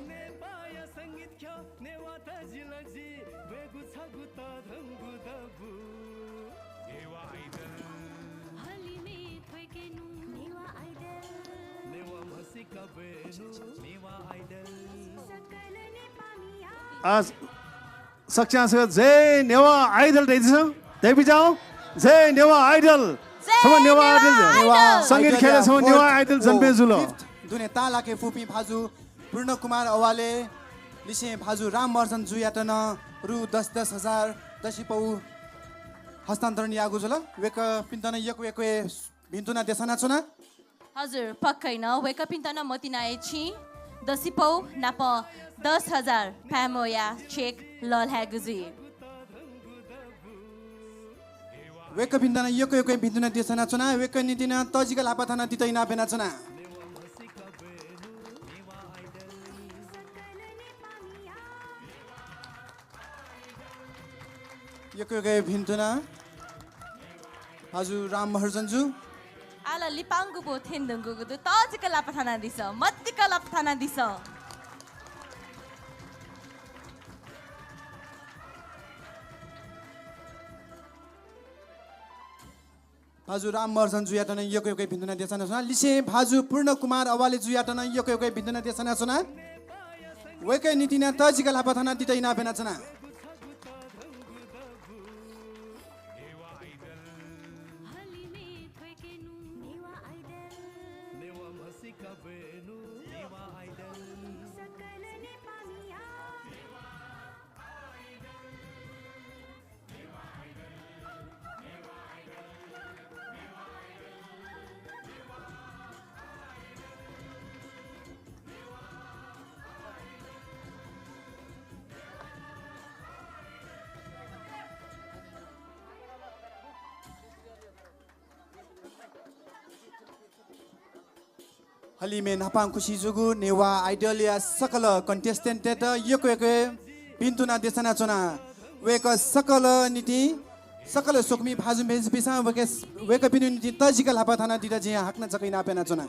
नेपाःया संगीत ख्यः नेवाः तजिलजि ब्वयेगु छगू तःधंगु दबू। नेवाः आइडल। हलिमय् थ्वय्‌केनु। नेवाः आइडल। नेवाः म्हसीका ब्वयेनु। आज सकसियां जय नेवाः आइडल धयादिसँ। धयाबिज्याहुँ, जय नेवाः आइडल। जय छम्ह नेवाः नेवाः आइडल। आइडल। संगीत आइडल ख्यलय् छम्ह नेवाः आइडल जन्मे जुल। Fifth दुने ताःलाके फुपिं भाजु पूर्ण कुमार अवाले लिसें भाजु राम महर्जन जुयात नं रु दस दस हजार दसिपौ हस्तान्तरण याःगु जुल। वय्कःपिन्त नं यक्व यक्व भिन्तुना देछानाच्वना। हजुर, पक्कै नं वय्कःपिन्त नं मतिनाय् छिं दसिपौ नाप दस हजार पाय्म्वया चेक लःल्हायेगु जुइ। वय्कःपिन्त नं यक्व यक्व भिन्तुना देछानाच्वना। वय्कः निंतिं नं तःजिक ल्हापा थानादीत इनाप यानाच्वना। यक्व यक्व भिन्तुना। हजुर, राम महर्जन जु। आः ला लिपांगु ब्व थ्यने धुंकूगु दु। तःजिक ल्हापा थानादिसँ, मदिक्क ल्हापा थानादिसँ। भाजु राम महर्जन जुयात नं यक्व यक्व भिन्तुना देछानाच्वना। लिसें भाजु पूर्ण कुमार अवाले जुयात नं यक्व यक्व भिन्तुना देछानाच्वना। वय्कःया निंतिं नं तःजिक ल्हापा थानादीत इनाप यानाच्वना। हलिमय् न्हापां खुसि जूगु नेवाः आइडलया सकल contestant-तय्त यक्व यक्व भिन्तुना देछानाच्वना। वय्कः सकल निंतिं, सकल स्वकुमि भाजु मय्जुपिन्सं वय्कः, वय्कःपिनि निंतिं तःजिक ल्हापा थानादीत जिं हाकनं छकः इनाप यानाच्वना।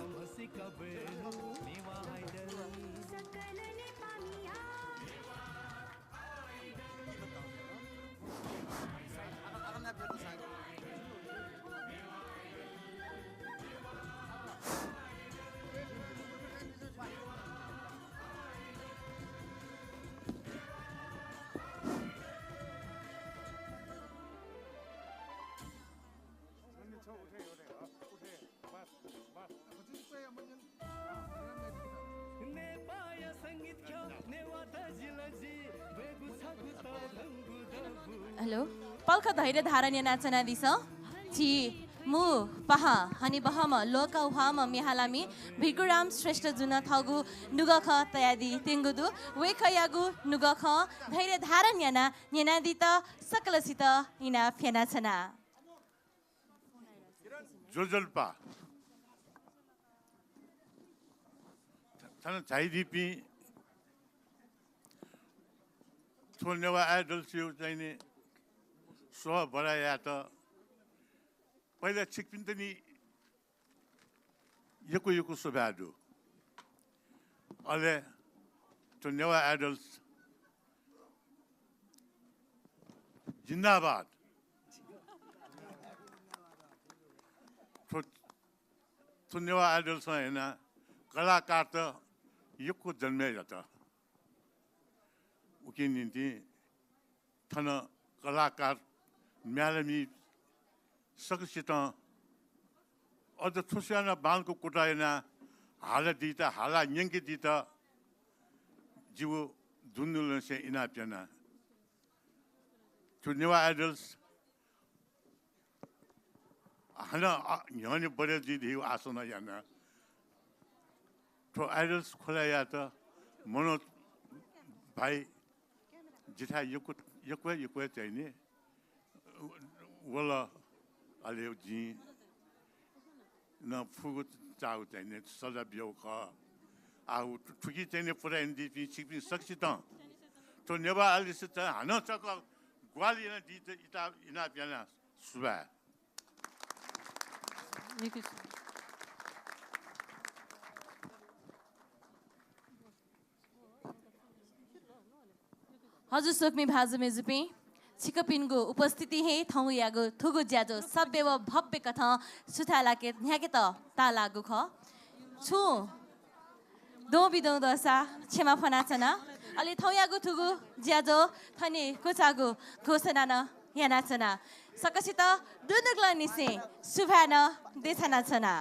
हेलो, पलख धैर्य धारण यानाच्वनादिसँ। झी मू पाहां हनेबहःम्ह लोकंह्वाःम्ह म्ये हालामि भिखुराम श्रेष्ठजुं थःगु नुगः खँ तयादी त्यंगु दु। वय्कःयागु नुगः खँ धैर्य धारण यानाः न्यनादीत सकलसित इनाप यानाच्वना। ज्वजलपा। थन झायादीपिं थ्व नेवाः आइडल्सया चाहिँ नि सह बढाय् यायेत पहिला छिकपिन्त नि यक्व यक्व सुभाय् दु। अले थ्व नेवाः आइडल्स जिन्दाबाद। थ्व, थ्व नेवाः आइडल्सं यानाः कलाकारत यक्व जन्मे यात। उकिं निंतिं थन कलाकार म्ये हालामि सकसितं अझ थ्व स्वयाः नं बांलाक कुतः यानाः हालादीत, हालाः न्यंकेदीत जिगु दुनुगलंनिसें इनाप याना। थ्व नेवाः आइडल्स हानं, अ, न्ह्यःने बढे जुइ धइगु आशा नं याना। थ्व आइडल्स खोला यायेत मनोज भाइ जिथाय् यक्व, यक्व, यक्व चाहिँ नि वल। अले जिं नं फुगु चाःगु चाहिँ नि सल्लाह बियागु खः। आः उ थु-, थुकी चाहिँ नि पुरा यानादीपिं छिकपिं सकसितं थ्व नेवाः आइडल्सयात हानं छकः ग्वाहालि यानादीत इनाप याना। सुभाय्। हजुर, स्वकुमि भाजु मय्जुपिं, छिकपिनिगु उपस्थिति हे थौंयागु थुगु ज्याझ्वः सभ्य व भव्य कथं सुथय् लाके न्ह्याकेत ताःलाःगु खः। छुं द्वं बिद्वं दःसा क्षमा फ्वनाच्वना। अले थौंयागु थुगु ज्याझ्वः थन हे क्वचाःगु घोषणा नं यानाच्वना। सकसित दुनुगलंनिसें सुभाय् नं देछानाच्वना।